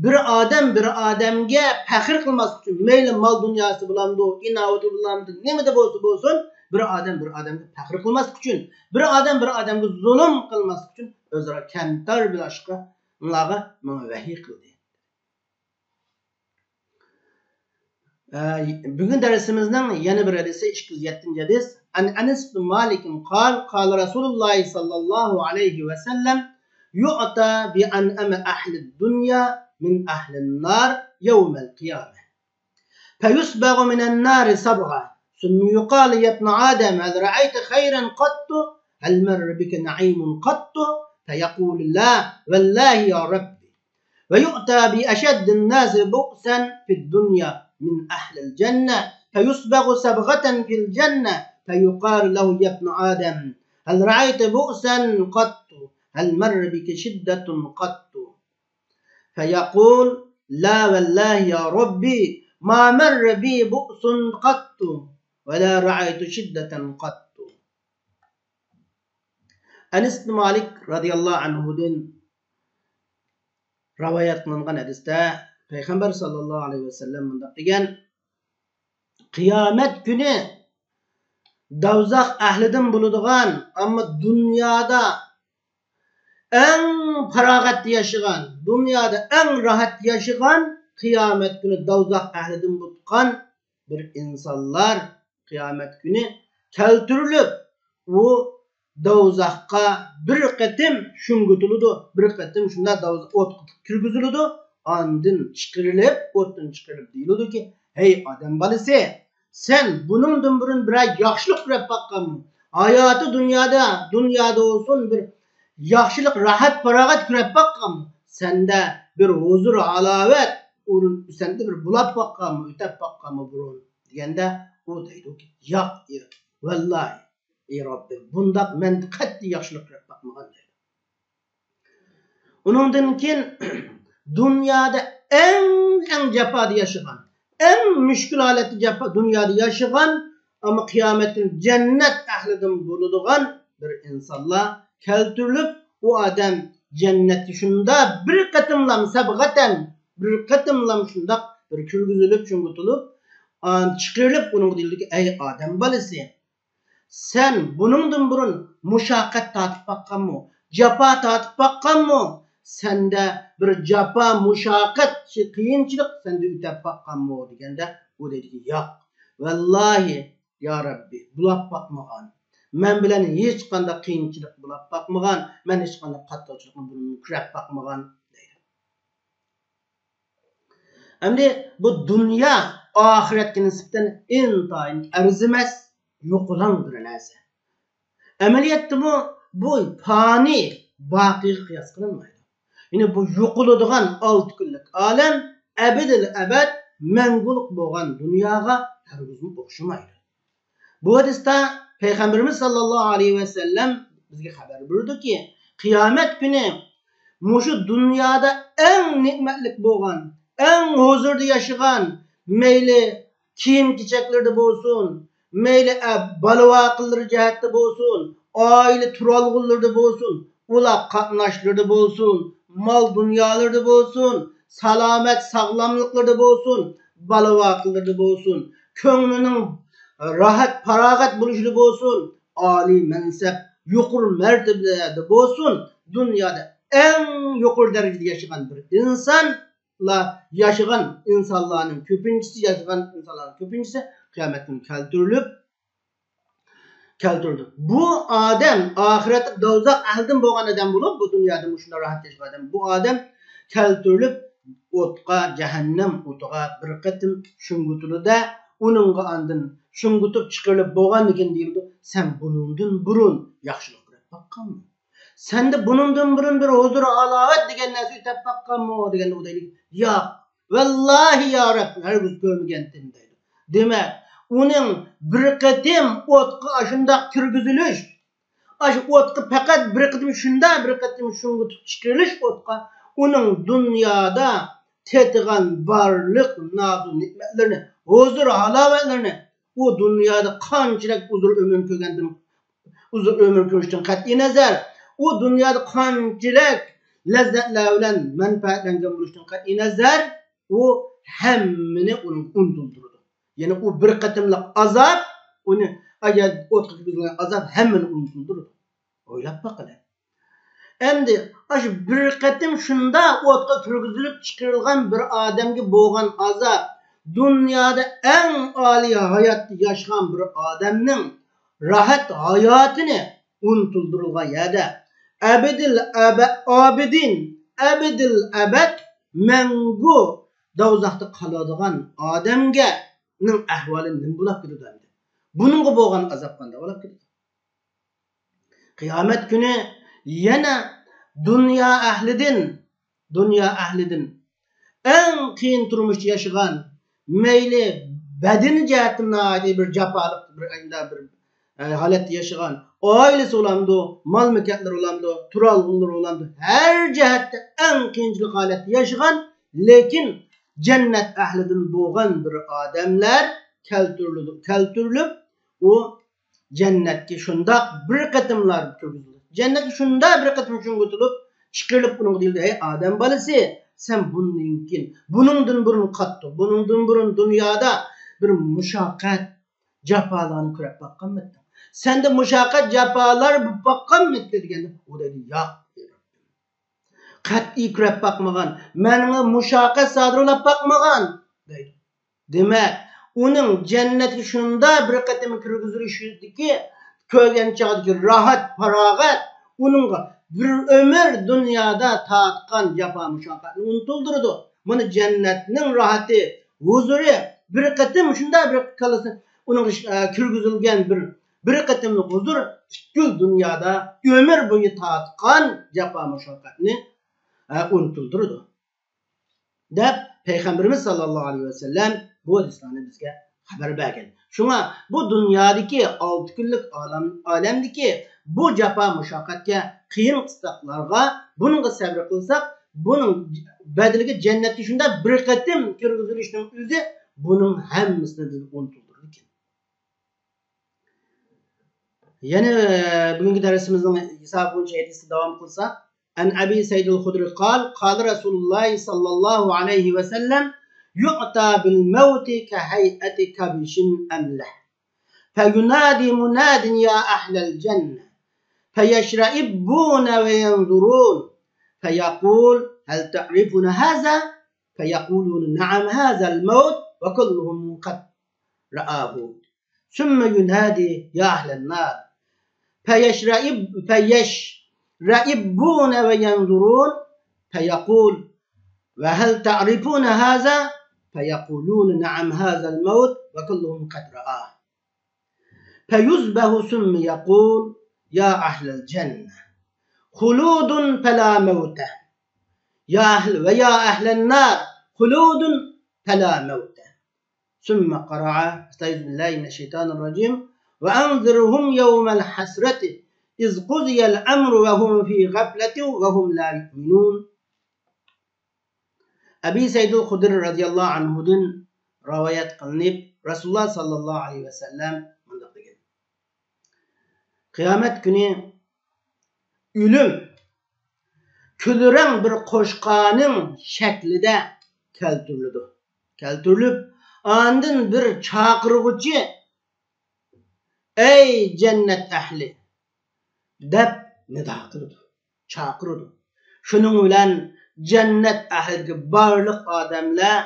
بىر ئادەم بىر ئادەمگە پەخىر قىلماسلىق ئۈچۈن، مەيلى مال دۇنياسى بولامدۇ، ئىناۋىتى بولامدۇ، نېمىدە بولسا بولسۇن، بىر ئادەم بىر ئادەمگە پەخىر قىلماسلىق ئۈچۈن، بىر ئادەم بىر ئادەمگە زۇلۇم قىلماسلىق ئۈچۈن ئۆزئارا كەمتەر بولۇشقا ئۇلارغا ماڭا ۋەھىي قىلدى. ئە، بۈگۈن دەرسىمىزنىڭ يەنە بىر ھەدىسى، ئىككى يۈز يەتتىنچى ھەدىس. عن أنس بن مالك قال، قال رسول الله صلى الله عليه وسلم، يؤتى بأنعم أهل الدنيا من أهل النار يوم القيامة، فيصبغ من النار صبغة، ثم يقال: يا ابن آدم، هل رأيت خيرا قط؟ هل مر بك نعيم قط؟ فيقول: لا والله يا رب. ويؤتى بأشد الناس بؤسا في الدنيا من أهل الجنة، فيصبغ صبغة في الجنة، فيقال له: يا ابن آدم، هل رأيت بؤسا قط؟ هل مر بك شدة قط؟ فيقول: لا والله يا ربي، ما مر بي بؤس قط، ولا رأيت شدة قط. ئەنەس ئىبن مالىك رەزىياللاھۇ ئەنھۇدىن رىۋايەت قىلىنغان ھەدىستە پەيغەمبەر ساللاللاھۇ ئەلەيھى ۋەسەللەم مۇنداق دېگەن: قىيامەت كۈنى دوزاخ ئەھلىدىن بولىدىغان، ئەمما دۇنيادا ئەڭ پاراغەتتە ياشىغان، دۇنيادا ئەڭ راھەت ياشىغان، قىيامەت كۈنى دوزاخ ئەھلىدىن بولغان بىر ئىنسانلار قىيامەت كۈنى كەلتۈرۈلۈپ، ئۇ دوزاخقا بىر قېتىم شۇڭغۇتۇلىدۇ، بىر قېتىم شۇنداق دوزاخ ئوتقا كىرگۈزۈلىدۇ، ئاندىن چىقىرىلىپ، ئوتتىن چىقىرىلىپ دېيىلىدۇكى، ھەي ئادەم بالىسى، سەن بۇنىڭدىن بۇرۇن بىرەر ياخشىلىق كۆرۈپ باققانمۇ؟ ھاياتى دۇنيادا، دۇنيادا بولسۇن بىر ياخشىلىق، راھەت، پاراغەت كۆرۈپ باققانمۇ؟ سەندە بىر ھۇزۇر، ھالاۋەت، ئورۇن، سەندە بىر بولاپ باققانمۇ، ئۆتەپ باققانمۇ بۇرۇن؟ دېگەندە ئۇ دەيدۇكى، ياق، ۋاللاھى، ئى رەببىم، بۇنداق مەن قەتئىي ياخشىلىق كۆرۈپ باقمىغان دەيدۇ. ئۇنىڭدىن كېيىن دۇنيادا ئەڭ، ئەڭ جاپادا ياشىغان، ئەڭ مۈشكۈل ھالەتتە جاپا، دۇنيادا ياشىغان، ئەمما قىيامەت كۈنى جەننەت ئەھلىدىن بولىدىغان بىر ئىنسانلار كەلتۈرۈلۈپ، ئۇ ئادەم جەننەتكە شۇنداق بىر قېتىملام سەبغەتەن، بىر قېتىملام شۇنداق بىر كىرگۈزۈلۈپ، شۇڭغۇتۇلۇپ، ئان-، چىقىرىلىپ، ئۇنىڭغا دېيىلدىكى، ئەي ئادەم بالىسى، سەن بۇنىڭدىن بۇرۇن مۇشەققەت تارتىپ باققانمۇ؟ جاپا تارتىپ باققانمۇ؟ سەندە بىر جاپا، مۇشەققەت، قىيىنچىلىق سەندە ئۆتەپ باققانمۇ دېگەندە، ئۇ دەيدىكى، ياق، ۋاللاھى، يا رەببى، بولاپ باقمىغان. مەن بىلەن ھېچقانداق قىيىنچىلىق بولاپ باقمىغان، مەن ھېچقانداق قاتتىقچىلىقنى بۇرۇن كۆرۈپ باقمىغان دەيدۇ. ئەمدى بۇ دۇنيا ئاخىرەتكە نىسبەتەن ئىنتايىن ئەرزىمەس، يوقىلاڭ بىر نەرسە. ئەمەلىيەتتىمۇ بۇ پانىي، باقىيغا قىياس قىلىنمايدۇ. يەنى بۇ يوقىلىدىغان ئالتە كۈنلۈك ئالەم ئەبەدىل ئەبەد مەڭگۈلۈك بولغان دۇنياغا ھەرگىزمۇ ئوخشىمايدۇ. بۇ ھەدىستە پەيغەمبىرىمىز ساللاللاھۇ ئەلەيھى ۋەسەللەم بىزگە خەۋەر بېرىدۇكى، قىيامەت كۈنى مۇشۇ دۇنيادا ئەڭ نېمەتلىك بولغان، ئەڭ ھۇزۇردا ياشىغان، مەيلى كىيىم-كېچەكلىرىدە بولسۇن، مەيلى، ئە، بالا-ۋاقىلىرى جەھەتتە بولسۇن، ئائىلە تۇرالغۇلىرىدا بولسۇن، ئۇلار قاتناشلىرىدا بولسۇن، مال-دۇنيالىرىدا بولسۇن، سالامەت ساغلاملىقلىرىدا بولسۇن، بالا-ۋاقىلىرىدا بولسۇن، كۆڭلىنىڭ راھەت-پاراغەت بولۇشىدا بولسۇن، ئالىي مەنسەپ، يۇقىرى مەرتىبىلەردە بولسۇن، دۇنيادا ئەڭ يۇقىرى دەرىجىدە ياشىغان بىر ئىنسان، ياشىغان ئىنسانلارنىڭ كۆپىنچىسى، ياشىغان ئىنسانلارنىڭ كۆپىنچىسى قىيامەت كۈنى كەلتۈرۈلۈپ، كەلتۈرۈلدى. بۇ ئادەم ئاخىرەتتە دوزاخ ئەھلىدىن بولغان ئادەم بولۇپ، بۇ دۇنيادا مۇشۇنداق راھەت ياشىغان ئادەم، بۇ ئادەم كەلتۈرۈلۈپ ئوتقا، جەھەننەم ئوتىغا بىر قېتىم شۇڭغۇتۇلىدۇ-دە، ئۇنىڭغا ئاندىن شۇڭغۇتۇپ چىقىرىلىپ بولغاندىن كېيىن دېيىلىدۇ، سەن بۇنىڭدىن بۇرۇن ياخشىلىق كۆرۈپ باققانمۇ؟ سەندە بۇنىڭدىن بۇرۇن بىر ھۇزۇر ھالاۋەت دېگەن نەرسە ئۆتەپ باققانمۇ دېگەندە، ئۇ دەيدۇ، ياق، ۋاللاھى يا رەب، ھەرگىز كۆرمىگەنتىم دەيدۇ. دېمەك، ئۇنىڭ بىر قېتىم ئوتقا ئاشۇنداق كىرگۈزۈلۈش، ئاشۇ ئوتقا پەقەت بىر قېتىم شۇنداق بىر قېتىم شۇڭغۇتۇپ چىقىرىلىش ئوتقا، ئۇنىڭ دۇنيادا تېتىغان بارلىق نازۇ نېمەتلىرىنى، ھۇزۇر ھالاۋەتلىرىنى، ئۇ دۇنيادا قانچىلىك ئۇزۇن ئۆمۈر كۆرگەندىن، ئۇزۇن ئۆمۈر كۆرۈشتىن قەتئىينەزەر، ئۇ دۇنيادا قانچىلىك لەززەتلەر بىلەن مەنپەئەتلەنگەن بولۇشتىن قەتئىينەزەر، ئۇ ھەممىنى ئۇنىڭ ئۇنتۇلدۇرىدۇ. يەنى ئۇ بىر قېتىملىق ئازاب ئۇنى ئەگەر ئوتقا كىرگۈزگەن ئازاب ھەممىنى ئۇنتۇلدۇرىدۇ. ئويلاپ باقىلى. ئەمدى ئاشۇ بىر قېتىم شۇنداق ئوتقا كىرگۈزۈلۈپ چىقىرىلغان بىر ئادەمگە بولغان ئازاب، دۇنيادا ئەڭ ئالىي ھاياتتا ياشىغان بىر ئادەمنىڭ راھەت ھاياتىنى ئۇنتۇلدۇرۇلغان يەردە، ئەبىدىل ئەبە-، ئابىدىن، ئەبىدىل ئەبەد مەڭگۈ دوزاختا قالىدىغان ئادەمگە نىڭ ئەھۋالى نېمە بولاپ كېتىدۇ ئەمدى؟ بۇنىڭغا بولغان ئازاب قانداق بولاپ كېتىدۇ؟ قىيامەت كۈنى يەنە دۇنيا ئەھلىدىن، دۇنيا ئەھلىدىن ئەڭ قىيىن تۇرمۇشتا ياشىغان، مەيلى بەدىنى جەھەتتىن ناھايىتى بىر جاپالىق بىر، بىر، ئە، ھالەتتە ياشىغان، ئائىلىسى بولامدۇ، مال-مۈلكەتلىرى بولامدۇ، تۇرالغۇلىرى بولامدۇ، ھەر جەھەتتە ئەڭ قىيىنچىلىق ھالەتتە ياشىغان، لېكىن جەننەت ئەھلىدىن بولغان بىر ئادەملەر كەلتۈرۈلىدۇ، كەلتۈرۈلۈپ، ئۇ جەننەتكە شۇنداق بىر قېتىملار كىرگۈزۈلدى. جەننەتكە شۇنداق بىر قېتىم شۇڭغۇتۇلۇپ چىقىرىلىپ، ئۇنىڭغا دېيىلدى، ھەي ئادەم بالىسى، سەن بۇندىن كېيىن، بۇنىڭدىن بۇرۇن قاتتىق، بۇنىڭدىن بۇرۇن دۇنيادا بىر مۇشەققەت، جاپالارنى كۆرۈپ باققانمىدىڭ؟ سەندە مۇشەققەت، جاپالار بولۇپ باققانمىدى دېگەندە، ئۇ دەيدۇ، ياق، قەتئىي كۆرۈپ باقمىغان، ماڭا مۇشەققەت سادىر بولاپ باقمىغان دەيدۇ. دېمەك، ئۇنىڭ جەننەتكە شۇنداق بىر قېتىم كىرگۈزۈلۈشىدىكى كۆرگەن چاغدىكى راھەت، پاراغەت ئۇنىڭغا بىر ئۆمۈر دۇنيادا تارتقان جاپا مۇشەققەتنى ئۇنتۇلدۇرىدۇ. مانا جەننەتنىڭ راھىتى، ھۇزۇرى بىر قېتىم شۇنداق بىر كاللىسى ئۇنىڭغا، ئە، كىرگۈزۈلگەن بىر، بىر قېتىملىق ھۇزۇر پۈتكۈل دۇنيادا ئۆمۈر بويى تارتقان جاپا مۇشەققەتنى، ئە، ئۇنتۇلدۇرىدۇ. دەپ پەيغەمبىرىمىز ساللاللاھۇ ئەلەيھى ۋەسەللەم بۇ ھەدىسلەرنى بىزگە خەۋەر بەرگەن. شۇڭا بۇ دۇنيادىكى ئالتە كۈنلۈك ئالەم، ئالەمدىكى بۇ جاپا مۇشەققەتكە، قىيىن قىستاقلارغا، بۇنىڭغا سەۋر قىلساق، بۇنىڭ بەدىلىگە جەننەتكە شۇنداق بىر قېتىم كىرگۈزۈلۈشنىڭ ئۆزى بۇنىڭ ھەممىسىنى بىزگە ئۇنتۇلدۇرىدىكەن. يەنە، ئە، بۈگۈنكى دەرسىمىزنىڭ ھېسابى بويىچە ھەدىستە داۋام قىلساق، عن أبي سعيد الخدري قال، قال رسول الله صلى الله عليه وسلم، يؤتى بالموت كهيئة كبش أملح، فينادي مناد يا أهل الجنة فيشرئبون وينظرون فيقول هل تعرفون هذا؟ فيقولون نعم هذا الموت وكلهم قد رآه. ثم ينادي يا أهل النار فيشرئب فيشرئبون وينظرون فيقول وهل تعرفون هذا؟ فيقولون نعم هذا الموت وكلهم قد رآه. فيذبح ثم يقول يا أهل الجنة خلود فلا موت، يا أهل ويا أهل النار خلود فلا موت. ثم قرأ أستعيذ بالله من الشيطان الرجيم وأنذرهم يوم الحسرة إذ قضي الأمر وهم في غفلة وهم لا يؤمنون. ئەبى سەئىدۇل خۇدرى رەزىياللاھۇ ئەنھۇدىن رىۋايەت قىلىنىپ، رەسۇلۇللاھ ساللاللاھۇ ئەلەيھى ۋەسەللەم مۇنداق دېگەن: قىيامەت كۈنى ئۆلۈم كۈلرەڭ بىر قوچقارنىڭ شەكلىدە كەلتۈرۈلىدۇ. كەلتۈرۈلۈپ، ئاندىن بىر چاقىرغۇچى، ئەي جەننەت ئەھلى، دەپ نىدا قىلىدۇ، چاقىرىدۇ. شۇنىڭ بىلەن جەننەت ئەھلىدىكى بارلىق ئادەملەر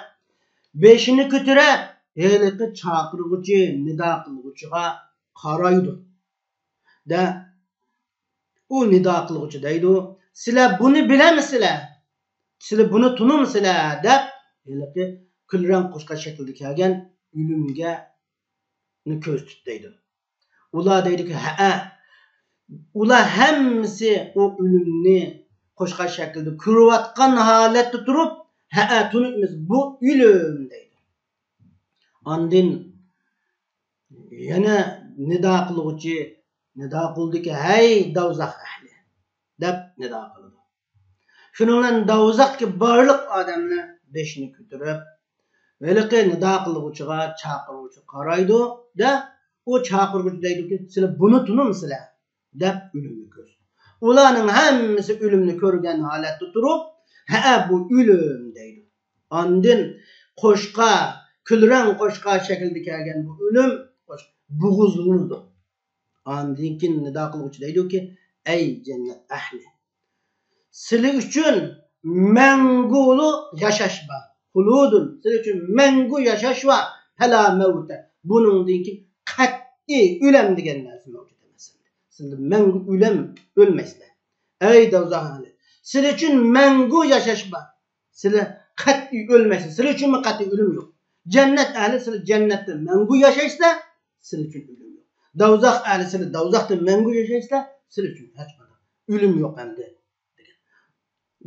بېشىنى كۆتۈرۈپ، ھېلىقى چاقىرغۇچى، نىدا قىلغۇچىغا قارايدۇ. دە، ئۇ نىدا قىلغۇچى دەيدۇ، سىلەر بۇنى بىلەمسىلەر؟ سىلەر بۇنى تونۇمسىلەر؟ دەپ، ھېلىقى كۈلرەڭ قوچقار شەكلىدە كەلگەن ئۆلۈمگە كۆرسىتىپ دەيدۇ. ئۇلار دەيدۇكى، ھەئە. ئۇلار ھەممىسى ئۇ ئۆلۈمنى قوچقار شەكلىدە كۆرۈۋاتقان ھالەتتە تۇرۇپ، ھەئە، تونۇيمىز، بۇ ئۆلۈم دەيدۇ. ئاندىن يەنە نىدا قىلغۇچى نىدا قىلدىكى، ھەي دوزاخ ئەھلى، دەپ نىدا قىلىدۇ. شۇنىڭ بىلەن دوزاختىكى بارلىق ئادەملەر بېشىنى كۆتۈرۈپ، ھېلىقى نىدا قىلغۇچىغا، چاقىرغۇچىغا قارايدۇ-دە، ئۇ چاقىرغۇچى دەيدۇكى، سىلەر بۇنى تونۇمسىلەر؟ دەپ ئۆلۈمنى كۆرسىتىدۇ. ئۇلارنىڭ ھەممىسى ئۆلۈمنى كۆرگەن ھالەتتە تۇرۇپ، ھەئە، بۇ ئۆلۈم دەيدۇ. ئاندىن قوچقار، كۈلرەڭ قوچقار شەكلىدە كەلگەن بۇ ئۆلۈم بوغۇزلىنىدۇ. ئاندىن كېيىن نىدا قىلغۇچى دەيدۇكى، ئەي جەننەت ئەھلى، سىلى ئۈچۈن مەڭگۈلۈك ياشاش بار. خۇلۇدۇن، سىلى ئۈچۈن مەڭگۈ ياشاش بار. پەلا مەۋتە، بۇنىڭدىن كېيىن قەتئىي ئۆلەم دېگەن نەرسە مەۋجۇت ئەمەس. سىلى مەڭگۈ ئۆلەم، ئۆلمەيسىلەر. ئەي دوزاخ ئەھلى، سىلى ئۈچۈن مەڭگۈ ياشاش بار. سىلى قەتئىي ئۆلمەيسىلەر. سىلى ئۈچۈنمۇ قەتئىي ئۆلۈم يوق. جەننەت ئەھلى، سىلى جەننەتتە مەڭگۈ ياشايسىلەر. سىلى ئۈچۈن ئۆلۈم يوق. دوزاخ ئەھلى، سىلى دوزاختا مەڭگۈ ياشايسىلەر، سىلى ئۈچۈن ھېچقانداق ئۆلۈم يوق ئەمدى، دېگەن.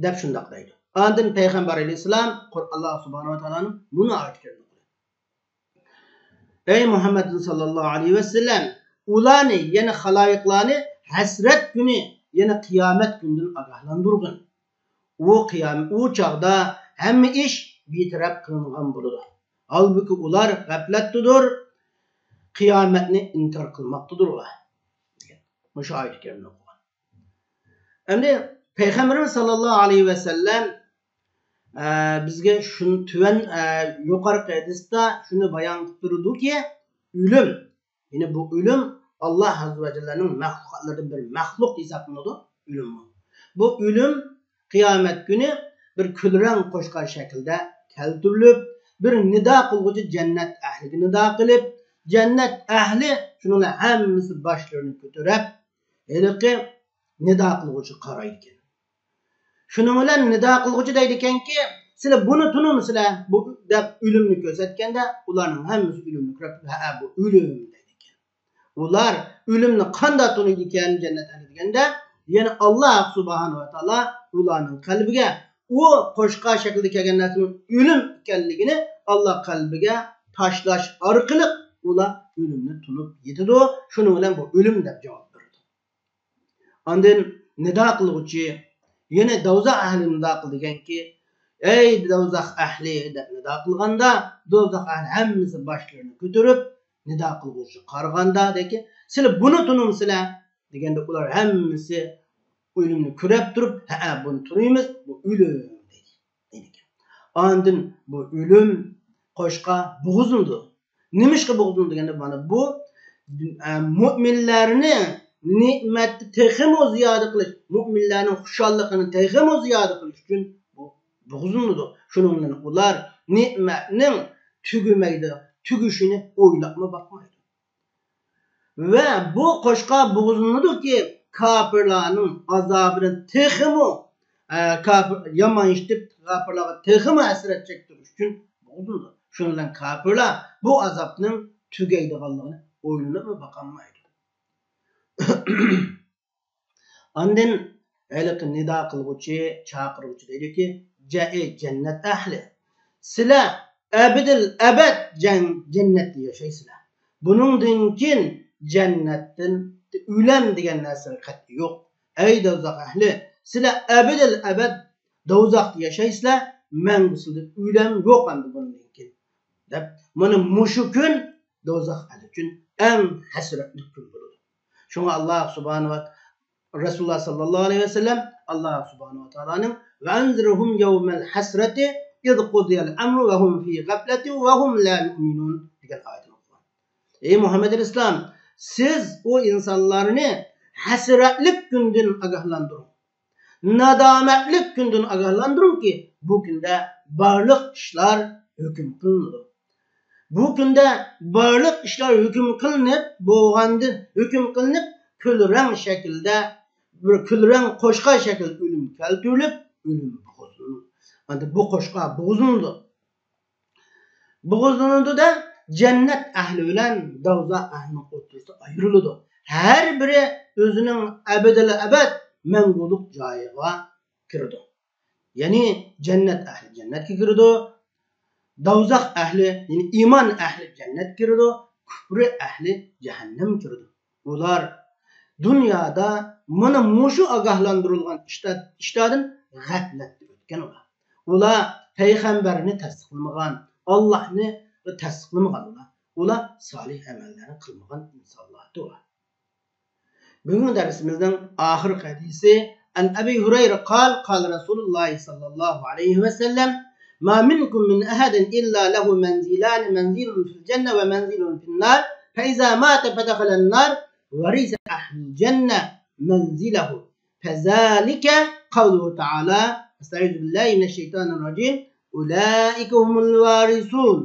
دەپ شۇنداق دەيدۇ. ئاندىن پەيغەمبەر ئەلەيھىسسالام، قۇر-، ئاللاھ سۇبھانەھۇ ۋە تائالانىڭ مۇنۇ ئايىتى كەرىمىدە، ئەي مۇھەممەد ساللاللاھۇ ئەلەيھى ۋەسەللەم، ئۇلارنى، يەنى خالايىقلارنى ھەسرەت كۈنى، يەنى قىيامەت كۈنىدىن ئاگاھلاندۇرغىن. ئۇ قىيام-، ئۇ چاغدا ھەممە ئىش بىتەرەپ قىلىنغان بولىدۇ. ھالبۇكى، ئۇلار غەپلەتتىدۇر، قىيامەتنى ئىنكار قىلماقتىدۇرلار، دېگەن. مۇشۇ ئايەت كەرىمنى ئوقۇغان. ئەمدى پەيغەمبىرىمىز ساللاللاھۇ ئەلەيھى ۋەسەللەم، ئە، بىزگە شۇنى تۆۋەن، ئە، يۇقىرىقى ھەدىستە شۇنى بايان قىلىپ تۇرىدۇكى، ئۆلۈم، يەنى بۇ ئۆلۈم ئاللاھ ئەززە ۋە جەللەنىڭ مەخلۇقاتلىرىدىن بىر مەخلۇق ھېسابلىنىدۇ، ئۆلۈممۇ. بۇ ئۆلۈم قىيامەت كۈنى بىر كۈلرەڭ قوچقار شەكلىدە كەلتۈرۈلۈپ، بىر نىدا قىلغۇچى جەننەت ئەھلىگە نىدا قىلىپ، جەننەت ئەھلى شۇنىڭ بىلەن ھەممىسى باشلىرىنى كۆتۈرۈپ، ھېلىقى نىدا قىلغۇچىغا قارايدىكەن. شۇنىڭ بىلەن نىدا قىلغۇچى دەيدىكەنكى، سىلەر بۇنى تونۇمسىلەر؟ بۇ، دەپ ئۆلۈمنى كۆرسەتكەندە، ئۇلارنىڭ ھەممىسى ئۆلۈمنى كۆرۈپ، ھەئە، بۇ ئۆلۈم دەيدىكەن. ئۇلار ئۆلۈمنى قانداق تونۇيدىكەن جەننەت ئەھلى دېگەندە، يەنى ئاللاھ سۇبھانەھۇ ۋە تائالا ئۇلارنىڭ قەلبىگە ئۇ قوچقار شەكلىدە كەلگەن نەرسىنىڭ ئۆلۈم ئىكەنلىكىنى ئاللاھ قەلبىگە تاشلاش ئارقىلىق ئۇلار ئۆلۈمنى تونۇپ يېتىدۇ. شۇنىڭ بىلەن بۇ ئۆلۈم دەپ جاۋاب بېرىدۇ. ئاندىن نىدا قىلغۇچى، يەنى دوزاخ ئەھلى نىدا قىلىدىكەنكى، ئەي دوزاخ ئەھلى دەپ نىدا قىلغاندا، دوزاخ ئەھلى ھەممىسى باشلىرىنى كۆتۈرۈپ، نىدا قىلغۇچىغا قارىغاندا دەيدىكى، سىلەر بۇنى تونۇمسىلەر؟ دېگەندە ئۇلار ھەممىسى ئۆلۈمنى كۆرۈپ تۇرۇپ، ھەئە، بۇنى تونۇيمىز، بۇ ئۆلۈم دەيدىكەن. ئاندىن بۇ ئۆلۈم قوچقار بوغۇزلىنىدۇ. نېمىشقا بوغۇزلىنىدۇ دېگەندە، مانا بۇ ئە، مۆمىنلەرنى نېمەتتە تېخىمۇ زىيادە قىلىش، مۆمىنلەرنىڭ خۇشاللىقىنى تېخىمۇ زىيادە قىلىش ئۈچۈن بۇ بۇغۇزلىنىدۇ. شۇنىڭ بىلەن ئۇلار نېمەتنىڭ تۈگىمەيدۇ، تۈگىشىنى ئويلاپمۇ باقمايدۇ. ۋە بۇ قوشقا بۇغۇزلىنىدۇكى، كاپىرلارنىڭ ئازابىدىن تېخىمۇ، ئە، كاپىر، يامانلىشىپ، كاپىرلارغا تېخىمۇ ھەسرەت چەكتۈرۈش ئۈچۈن بۇغۇزلىنىدۇ. شۇنىڭ بىلەن كاپىرلار بۇ ئازابنىڭ تۈگەيدىغانلىقىنى ئويلىنىپمۇ باقالمايدۇ. ئاندىن ھېلىقى نىدا قىلغۇچى، چاقىرغۇچى دەيدۇكى، جە-، ئەي جەننەت ئەھلى، سىلەر ئەبىدىل ئەبەد جەن-، جەننەتتە ياشايسىلەر. بۇنىڭدىن كېيىن جەننەتتىن ئۆلەم دېگەن نەرسە قەتئىي يوق. ئەي دوزاخ ئەھلى، سىلەر ئەبىدىل ئەبەد دوزاختا ياشايسىلەر، مەڭگۈ سىلەردە ئۆلەم يوق ئەمدى بۇندىن كېيىن، دەپ، مانا مۇشۇ كۈن دوزاخ ئەھلى ئۈچۈن ئەڭ ھەسرەتلىك كۈن بولىدۇ. شۇڭا ئاللا سۇبھانەھۇ ۋە، رەسۇلۇللا ساللاللاھۇ ئەلەيھى ۋەسەللەم، ئاللا سۇبھانەھۇ ۋە تائالانىڭ «ۋە ئەنزىرھۇم يەۋمەل ھەسرەتى ئىز قۇزىيەل ئەمرۇ ۋە ھۇم فى غەفلەتىن ۋە ھۇم لا يۇئمىنۇن» دېگەن ئايەتنى ئوقۇغان. ئەي مۇھەممەد ئەلەيھىسسالام، سىز ئۇ ئىنسانلارنى ھەسرەتلىك كۈندىن ئاگاھلاندۇرۇڭ. نادامەتلىك كۈندىن ئاگاھلاندۇرۇڭكى، بۇ كۈندە بارلىق ئىشلار ھۆكۈم قىلىنىدۇ. بۇ كۈندە بارلىق ئىشلار ھۆكۈم قىلىنىپ، بولغاندىن، ھۆكۈم قىلىنىپ، كۈلرەڭ شەكىلدە، بىر كۈلرەڭ قوشقا شەكىلدە ئۆلۈم كەلتۈرۈلۈپ، ئۆلۈم بوغۇزلىنىدۇ. ئەمدى بۇ قوشقا بوغۇزلىنىدۇ. بوغۇزلىنىدۇ-دە، جەننەت ئەھلى بىلەن دوزاخ ئەھلىنىڭ ئوتتۇرىسى ئايرىلىدۇ. ھەر بىرى ئۆزىنىڭ ئەبەدىل ئەبەد مەڭگۈلۈك جايىغا كىرىدۇ. يەنى جەننەت ئەھلى جەننەتكە كىرىدۇ، دوزاخ ئەھلى، يەنى ئىمان ئەھلى جەننەتكە كىرىدۇ، كۇپرى ئەھلى جەھەننەمگە كىرىدۇ. ئۇلار دۇنيادا مانا مۇشۇ ئاگاھلاندۇرۇلغان ئىشتا-، ئىشلاردىن غەپلەتتە ئۆتكەن ئۇلار. ئۇلار پەيغەمبەرنى تەستىقلىمىغان، ئاللاھنى تەستىقلىمىغان ئۇلار. ئۇلار سالىھ ئەمەللەرنى قىلمىغان ئىنسانلاردۇر ئۇلار. بۈگۈنكى دەرسىمىزنىڭ ئاخىرقى ھەدىسى، عن أبي هريرة قال، قال رسول الله صلى الله عليه وسلم، ما منكم من أحد إلا له منزلان، منزل في الجنة ومنزل في النار، فإذا مات فدخل النار، ورث أهل الجنة منزله، فذلك قوله تعالى، أستعيذ بالله من الشيطان الرجيم، أولئك هم الوارثون.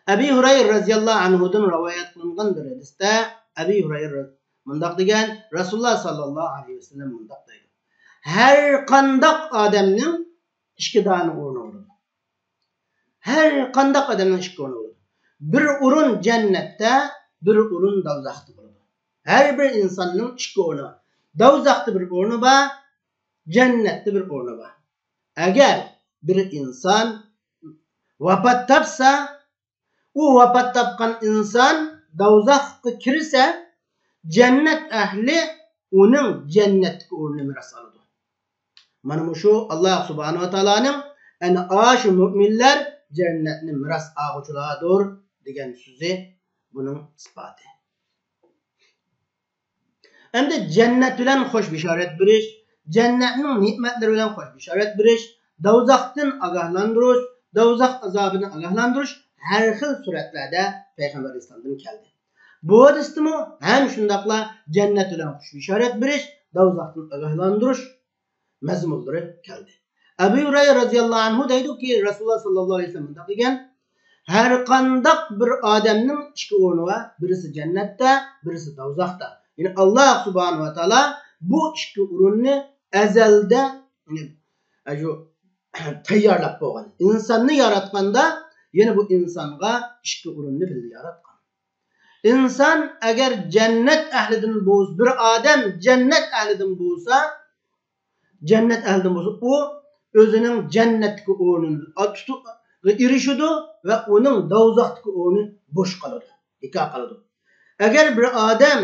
ئەبى ھۇرەيرە رەزىياللاھۇ ئەنھۇدىن رىۋايەت قىلىنغان بىر ھەدىستە ئەبى ھۇرەيرە مۇنداق دېگەن، رەسۇلۇللا ساللاللاھۇ ئەلەيھى ۋەسەللەم مۇنداق دەيدۇ: ھەر قانداق ئادەمنىڭ ئىككى دانە ئورنى بولىدۇ. ھەر قانداق ئادەمنىڭ ئىككى ئورنى بولىدۇ. بىر ئورۇن جەننەتتە، بىر ئورۇن دوزاختا بولىدۇ. ھەر بىر ئىنساننىڭ ئىككى ئورنى بار. دوزاختا بىر ئورنى بار، جەننەتتە بىر ئورنى بار. ئەگەر بىر ئىنسان ۋاپات تاپسا، ئۇ ۋاپات تاپقان ئىنسان دوزاخقا كىرسە، جەننەت ئەھلى ئۇنىڭ جەننەتتىكى ئورنىنى مىراس ئالىدۇ. مانا مۇشۇ ئاللا سۇبھانەھۇ ۋە تائالانىڭ، ئەنە ئاشۇ مۆمىنلەر جەننەتنى مىراس ئالغۇچىلاردۇر دېگەن سۆزى بۇنىڭ ئىسپاتى. ئەمدى جەننەت بىلەن خوش بېشارەت بېرىش، جەننەتنىڭ نېمەتلىرى بىلەن خوش بېشارەت بېرىش، دوزاختىن ئاگاھلاندۇرۇش، دوزاخ ئازابىدىن ئاگاھلاندۇرۇش ھەر خىل سۈرەتلەردە پەيغەمبەر ئەلەيھىسسالامدىن كەلدى. بۇ ھەدىستىمۇ ھەم شۇنداقلا جەننەت بىلەن خوش بېشارەت بېرىش، دوزاختىن ئاگاھلاندۇرۇش مەزمۇنلىرى كەلدى. ئەبۇ ھۇرەيرە رەزىياللاھۇ ئەنھۇ دەيدۇكى، رەسۇلۇللا ساللاللاھۇ ئەلەيھى ۋەسەللەم مۇنداق دېگەن، ھەر قانداق بىر ئادەمنىڭ ئىككى ئورنى بار، بىرسى جەننەتتە، بىرسى دوزاختا. يەنى ئاللا سۇبھانەھۇ ۋە تائالا بۇ ئىككى ئورۇننى ئەزەلدە، يەنى، ئە، شۇ تەييارلاپ بولغان. ئىنساننى ياراتقاندا، يەنە بۇ ئىنسانغا ئىككى ئورۇننى بىللە ياراتقان. ئىنسان ئەگەر جەننەت ئەھلىدىن بولسا، بىر ئادەم جەننەت ئەھلىدىن بولسا، جەننەت ئەھلىدىن بولسا، ئۇ ئۆزىنىڭ جەننەتتىكى ئورنىنى تۇتۇپ ئېرىشىدۇ ۋە ئۇنىڭ دوزاختىكى ئورنى بوش قالىدۇ، بىكار قالىدۇ. ئەگەر بىر ئادەم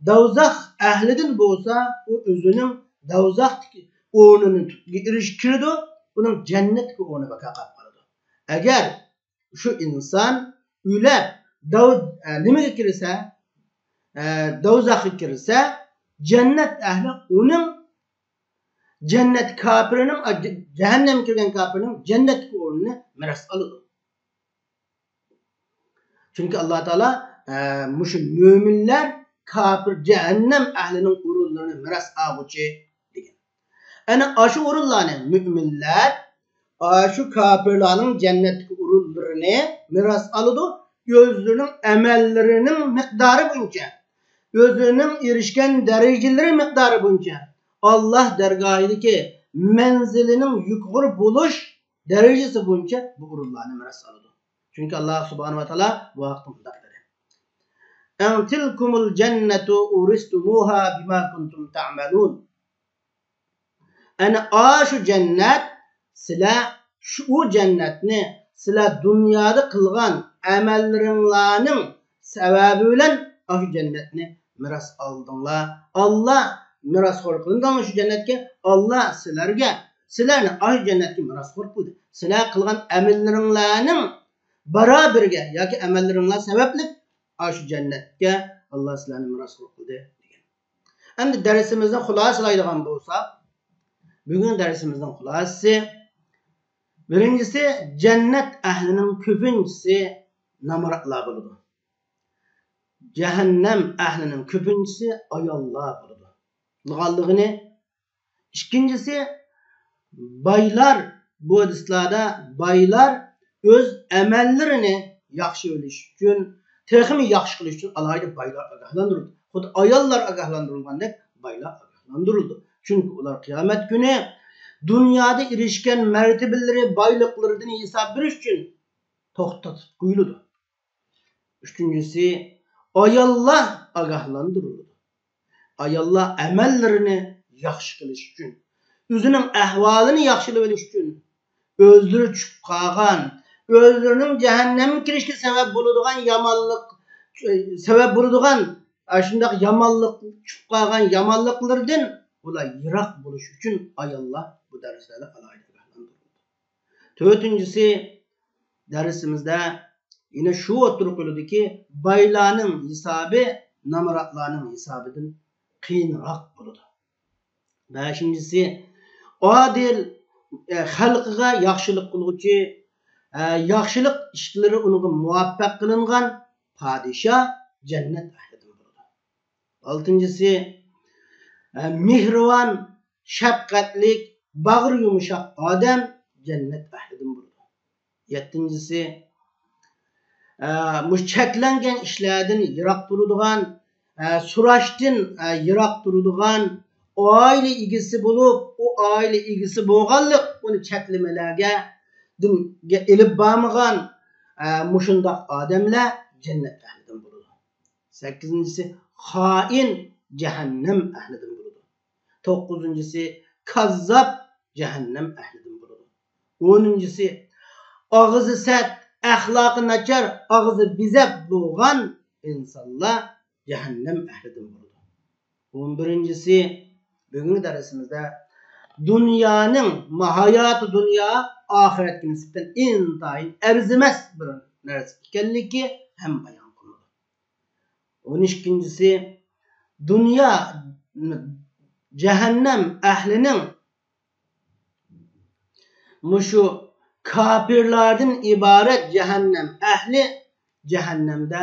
دوزاخ ئەھلىدىن بولسا، ئۇ ئۆزىنىڭ دوزاختىكى ئورنىنى تۇتۇپ ئېرىشىپ كىرىدۇ، ئۇنىڭ جەننەتتىكى ئورنى بىكار قالىدۇ. ئەگەر شۇ ئىنسان ئۆلۈپ، داۋ-، ئە، نېمىگە كىرسە، ئە، دوزاخقا كىرسە، جەننەت ئەھلى ئۇنىڭ جەننەت كاپىرىنىڭ، ئە، جە-، جەھەننەمگە كىرگەن كاپىرنىڭ جەننەتتىكى ئورنىنى مىراس ئالىدۇ. چۈنكى ئاللا تائالا ئە، مۇشۇ مۆمىنلەر كاپىر جەھەننەم ئەھلىنىڭ ئورۇنلىرىنى مىراس ئالغۇچى دېگەن. ئەنە ئاشۇ ئورۇنلارنى مۆمىنلەر ئاشۇ كاپىرلارنىڭ جەننەتتىكى ئورۇنلىرىنى مىراس ئالىدۇ. ئۆزلىرىنىڭ ئەمەللىرىنىڭ مىقدارى بويىچە، ئۆزلىرىنىڭ ئېرىشكەن دەرىجىلىرى مىقدارى بويىچە، ئاللا دەرگاھىدىكى مەنزىلىنىڭ يۇقىرى بولۇش دەرىجىسى بويىچە بۇ ئورۇنلارنى مىراس ئالىدۇ. چۈنكى ئاللا سۇبھانەھۇ ۋە تائالا بۇ ھەقتە مۇنداق دېدى: «ئەن تىلكۇمۇل جەننەتۇ ئۇرىستۇمۇھا بىما كۇنتۇم تەئمەلۇن.» ئەنە ئاشۇ جەننەت، سىلەر شۇ، ئۇ جەننەتنى سىلەر دۇنيادا قىلغان ئەمەللىرىڭلارنىڭ سەۋەبى بىلەن ئاشۇ جەننەتنى مىراس ئالدىڭلار. ئاللا مىراسخور قىلدىڭلار شۇ جەننەتكە. ئاللا سىلەرگە، سىلەرنى ئاشۇ جەننەتكە مىراسخور قىلدى. سىلەر قىلغان ئەمەللىرىڭلارنىڭ بارابىرىگە ياكى ئەمەللىرىڭلار سەۋەبلىك ئاشۇ جەننەتكە ئاللا سىلەرنى مىراسخور قىلدى دېگەن. ئەمدى دەرسىمىزنى خۇلاسىلايدىغان بولساق، بۈگۈن دەرسىمىزنىڭ خۇلاسىسى، بىرىنچىسى، جەننەت ئەھلىنىڭ كۆپىنچىسى نامراتلار بولىدۇ. جەھەننەم ئەھلىنىڭ كۆپىنچىسى ئاياللار بولىدۇ. قالغانلىقىنى، ئىككىنچىسى، بايلار، بۇ ھەدىسلاردا بايلار ئۆز ئەمەللىرىنى ياخشى بىلىش ئۈچۈن، تېخىمۇ ياخشى قىلىش ئۈچۈن ئالاھىدە بايلار ئاگاھلاندۇرۇلىدۇ. خۇددى ئاياللار ئاگاھلاندۇرۇلغاندەك بايلار ئاگاھلاندۇرۇلىدۇ. چۈنكى ئۇلار قىيامەت كۈنى دۇنيادا ئېرىشكەن مەرتىبىلىرى، بايلىقلىرىدىن ھېساب بېرىش ئۈچۈن توختىتىپ قويۇلىدۇ. ئۈچىنچىسى، ئاياللار ئاگاھلاندۇرۇلىدۇ. ئاياللار ئەمەللىرىنى ياخشى قىلىش ئۈچۈن، ئۆزىنىڭ ئەھۋالىنى ياخشىلىۋېلىش ئۈچۈن، ئۆزلىرى چۈشۈپ قالغان، ئۆزلىرىنىڭ جەھەننەمگە كىرىشكە سەۋەب بولىدىغان يامانلىق، سەۋەب بولىدىغان، ئاشۇنداق يامانلىق، چۈشۈپ قالغان يامانلىقلىرىدىن ئۇلار يىراق بولۇش ئۈچۈن ئاياللار بۇ دەرسلەردە ئالاھىدە ئاگاھلاندۇرۇلىدۇ. تۆتىنچىسى، دەرسىمىزدە يەنە شۇ ئوتتۇرىغا قويۇلىدۇكى، بايلارنىڭ ھېسابى نامراتلارنىڭ ھېسابىدىن قىيىنراق بولىدۇ. بەشىنچىسى، ئادىل، ئە، خەلقىگە ياخشىلىق قىلغۇچى، ئە، ياخشىلىق ئىشلىرى ئۇنىڭغا مۇۋەپپەق قىلىنغان پادىشاھ جەننەت ئەھلىدىن بولىدۇ. ئالتىنچىسى، ئە، مېھرىبان، شەپقەتلىك، باغرى يۇمشاق ئادەم جەننەت ئەھلىدىن بولىدۇ. يەتتىنچىسى، ئە، مۇشۇ چەكلەنگەن ئىشلاردىن يىراق تۇرىدىغان، ئە، سوراشتىن، ئە، يىراق تۇرىدىغان، ئائىلە ئىگىسى بولۇپ، ئۇ ئائىلە ئىگىسى بولغانلىق، ئۇنى چەكلىمىلەرگە، دىنگە ئېلىپ بارمىغان، ئە، مۇشۇنداق ئادەملەر جەننەت ئەھلىدىن بولىدۇ. سەككىزىنچىسى، خائىن جەھەننەم ئەھلىدىن بولىدۇ. توققۇزىنچىسى، كاززاپ جەھەننەم ئەھلىدىن بولىدۇ. ئونىنچىسى، ئاغزى سەت، ئەخلاقى ناچار، ئاغزى بېزەپ بولغان ئىنسانلار جەھەننەم ئەھلىدىن بولىدۇ. ئون بىرىنچىسى، بۈگۈنكى دەرسىمىزدە دۇنيانىڭ، ماھاياتى دۇنيا ئاخىرەتكە نىسبەتەن ئىنتايىن ئەرزىمەس بىر نەرسە ئىكەنلىكى ھەم بايان قىلىنىدۇ. ئون ئىككىنچىسى، دۇنيا، جەھەننەم ئەھلىنىڭ، مۇشۇ كاپىرلاردىن ئىبارەت جەھەننەم ئەھلى جەھەننەمدە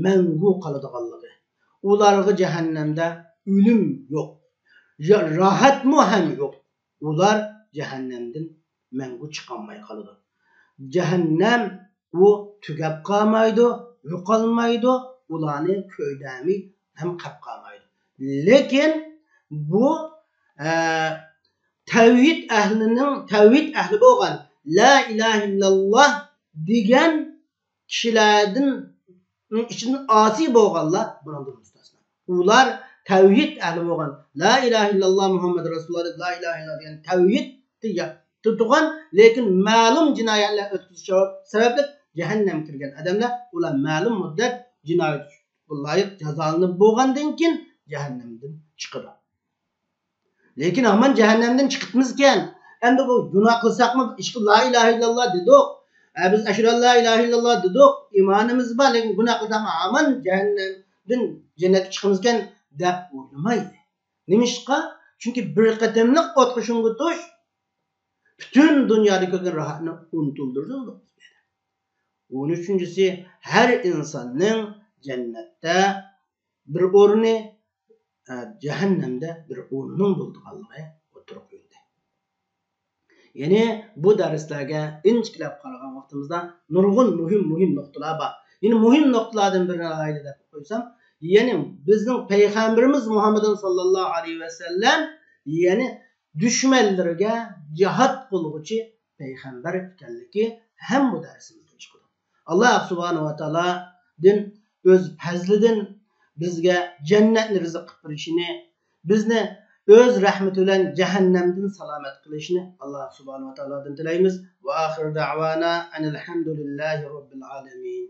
مەڭگۈ قالىدىغانلىقى، ئۇلارغا جەھەننەمدە ئۆلۈم يوق، يا راھەتمۇ ھەم يوق. ئۇلار جەھەننەمدىن مەڭگۈ چىقالماي قالىدۇ. جەھەننەم ئۇ تۈگەپ قالمايدۇ، يوقالمايدۇ، ئۇلارنى كۆيدۈرمەي ھەم قاپقالمايدۇ. لېكىن بۇ، ئە، تەۋھىد ئەھلىنىڭ، تەۋھىد ئەھلى بولغان، لا ئىلاھە ئىللاللا دېگەن كىشىلەردىن، ئىچىدىن ئاسىي بولغانلار بۇنىڭدىن مۇستەسنا. ئۇلار تەۋھىد ئەھلى بولغان، لا ئىلاھە ئىللاللا مۇھەممەد رەسۇلۇللا دەپ، لا ئىلاھە ئىللاللا دېگەن تەۋھىدتە يا-، تۇرغان، لېكىن مەلۇم جىنايەتلەر ئۆتكۈزۈش سەۋەبلىك جەھەننەمگە كىرگەن ئادەملەر، ئۇلار مەلۇم مۇددەت جىنايەت لايىق جازالىنىپ بولغاندىن كېيىن جەھەننەمدىن چىقىدۇ. لېكىن ھامان جەھەننەمدىن چىقىپمىزكەن. ئەمدى بۇ گۇناھ قىلساقمۇ، ئىشقىلىپ لا ئىلاھە ئىللاللا دېدۇق. ئە، بىز ئەشھەدۇ ئەن لا ئىلاھە ئىللاللا دېدۇق. ئىمانىمىز بار، لېكىن گۇناھ قىلساقمۇ ھامان جەھەننەمدىن جەننەتكە چىقىمىزكەن دەپ ئويلىمايلى. نېمىشقا؟ چۈنكى بىر قېتىملىق ئوتقا شۇڭغۇتۇش پۈتۈن دۇنيادا كۆرگەن راھەتنى ئۇنتۇلدۇرىدۇ. ئون ئۈچىنچىسى، ھەر ئىنساننىڭ جەننەتتە بىر ئورنى، ئە، جەھەننەمدە بىر ئورنىنىڭ بولىدىغانلىقى ئوتتۇرىغا قويۇلدى. يەنى بۇ دەرسلەرگە ئىنچىكىلەپ قارىغان ۋاقتىمىزدا نۇرغۇن مۇھىم، مۇھىم نۇقتىلار بار. يەنى مۇھىم نۇقتىلاردىن بىرىنى ئالايلى دەپ قويسام، يەنى بىزنىڭ پەيغەمبىرىمىز مۇھەممەدۇن ساللاللاھۇ ئەلەيھى ۋەسەللەم، يەنى دۈشمەنلىرىگە جىھاد قىلغۇچى پەيغەمبەر ئىكەنلىكى ھەم بۇ دەرسىمىزدىن چىقىدۇ. ئاللاھ سۇبھانەھۇ ۋە تائالادىن ئۆز پەزلىدىن بىزگە جەننەتنى رىزىق قىلىپ بېرىشىنى، بىزنى ئۆز رەھمىتى بىلەن جەھەننەمدىن سالامەت قىلىشىنى ئاللاھ سۇبھانەھۇ ۋە تائالادىن تىلەيمىز. ۋە ئاخىر دەۋانا ئەنىل ھەمدۇلىللاھى رەببىل ئالەمىن.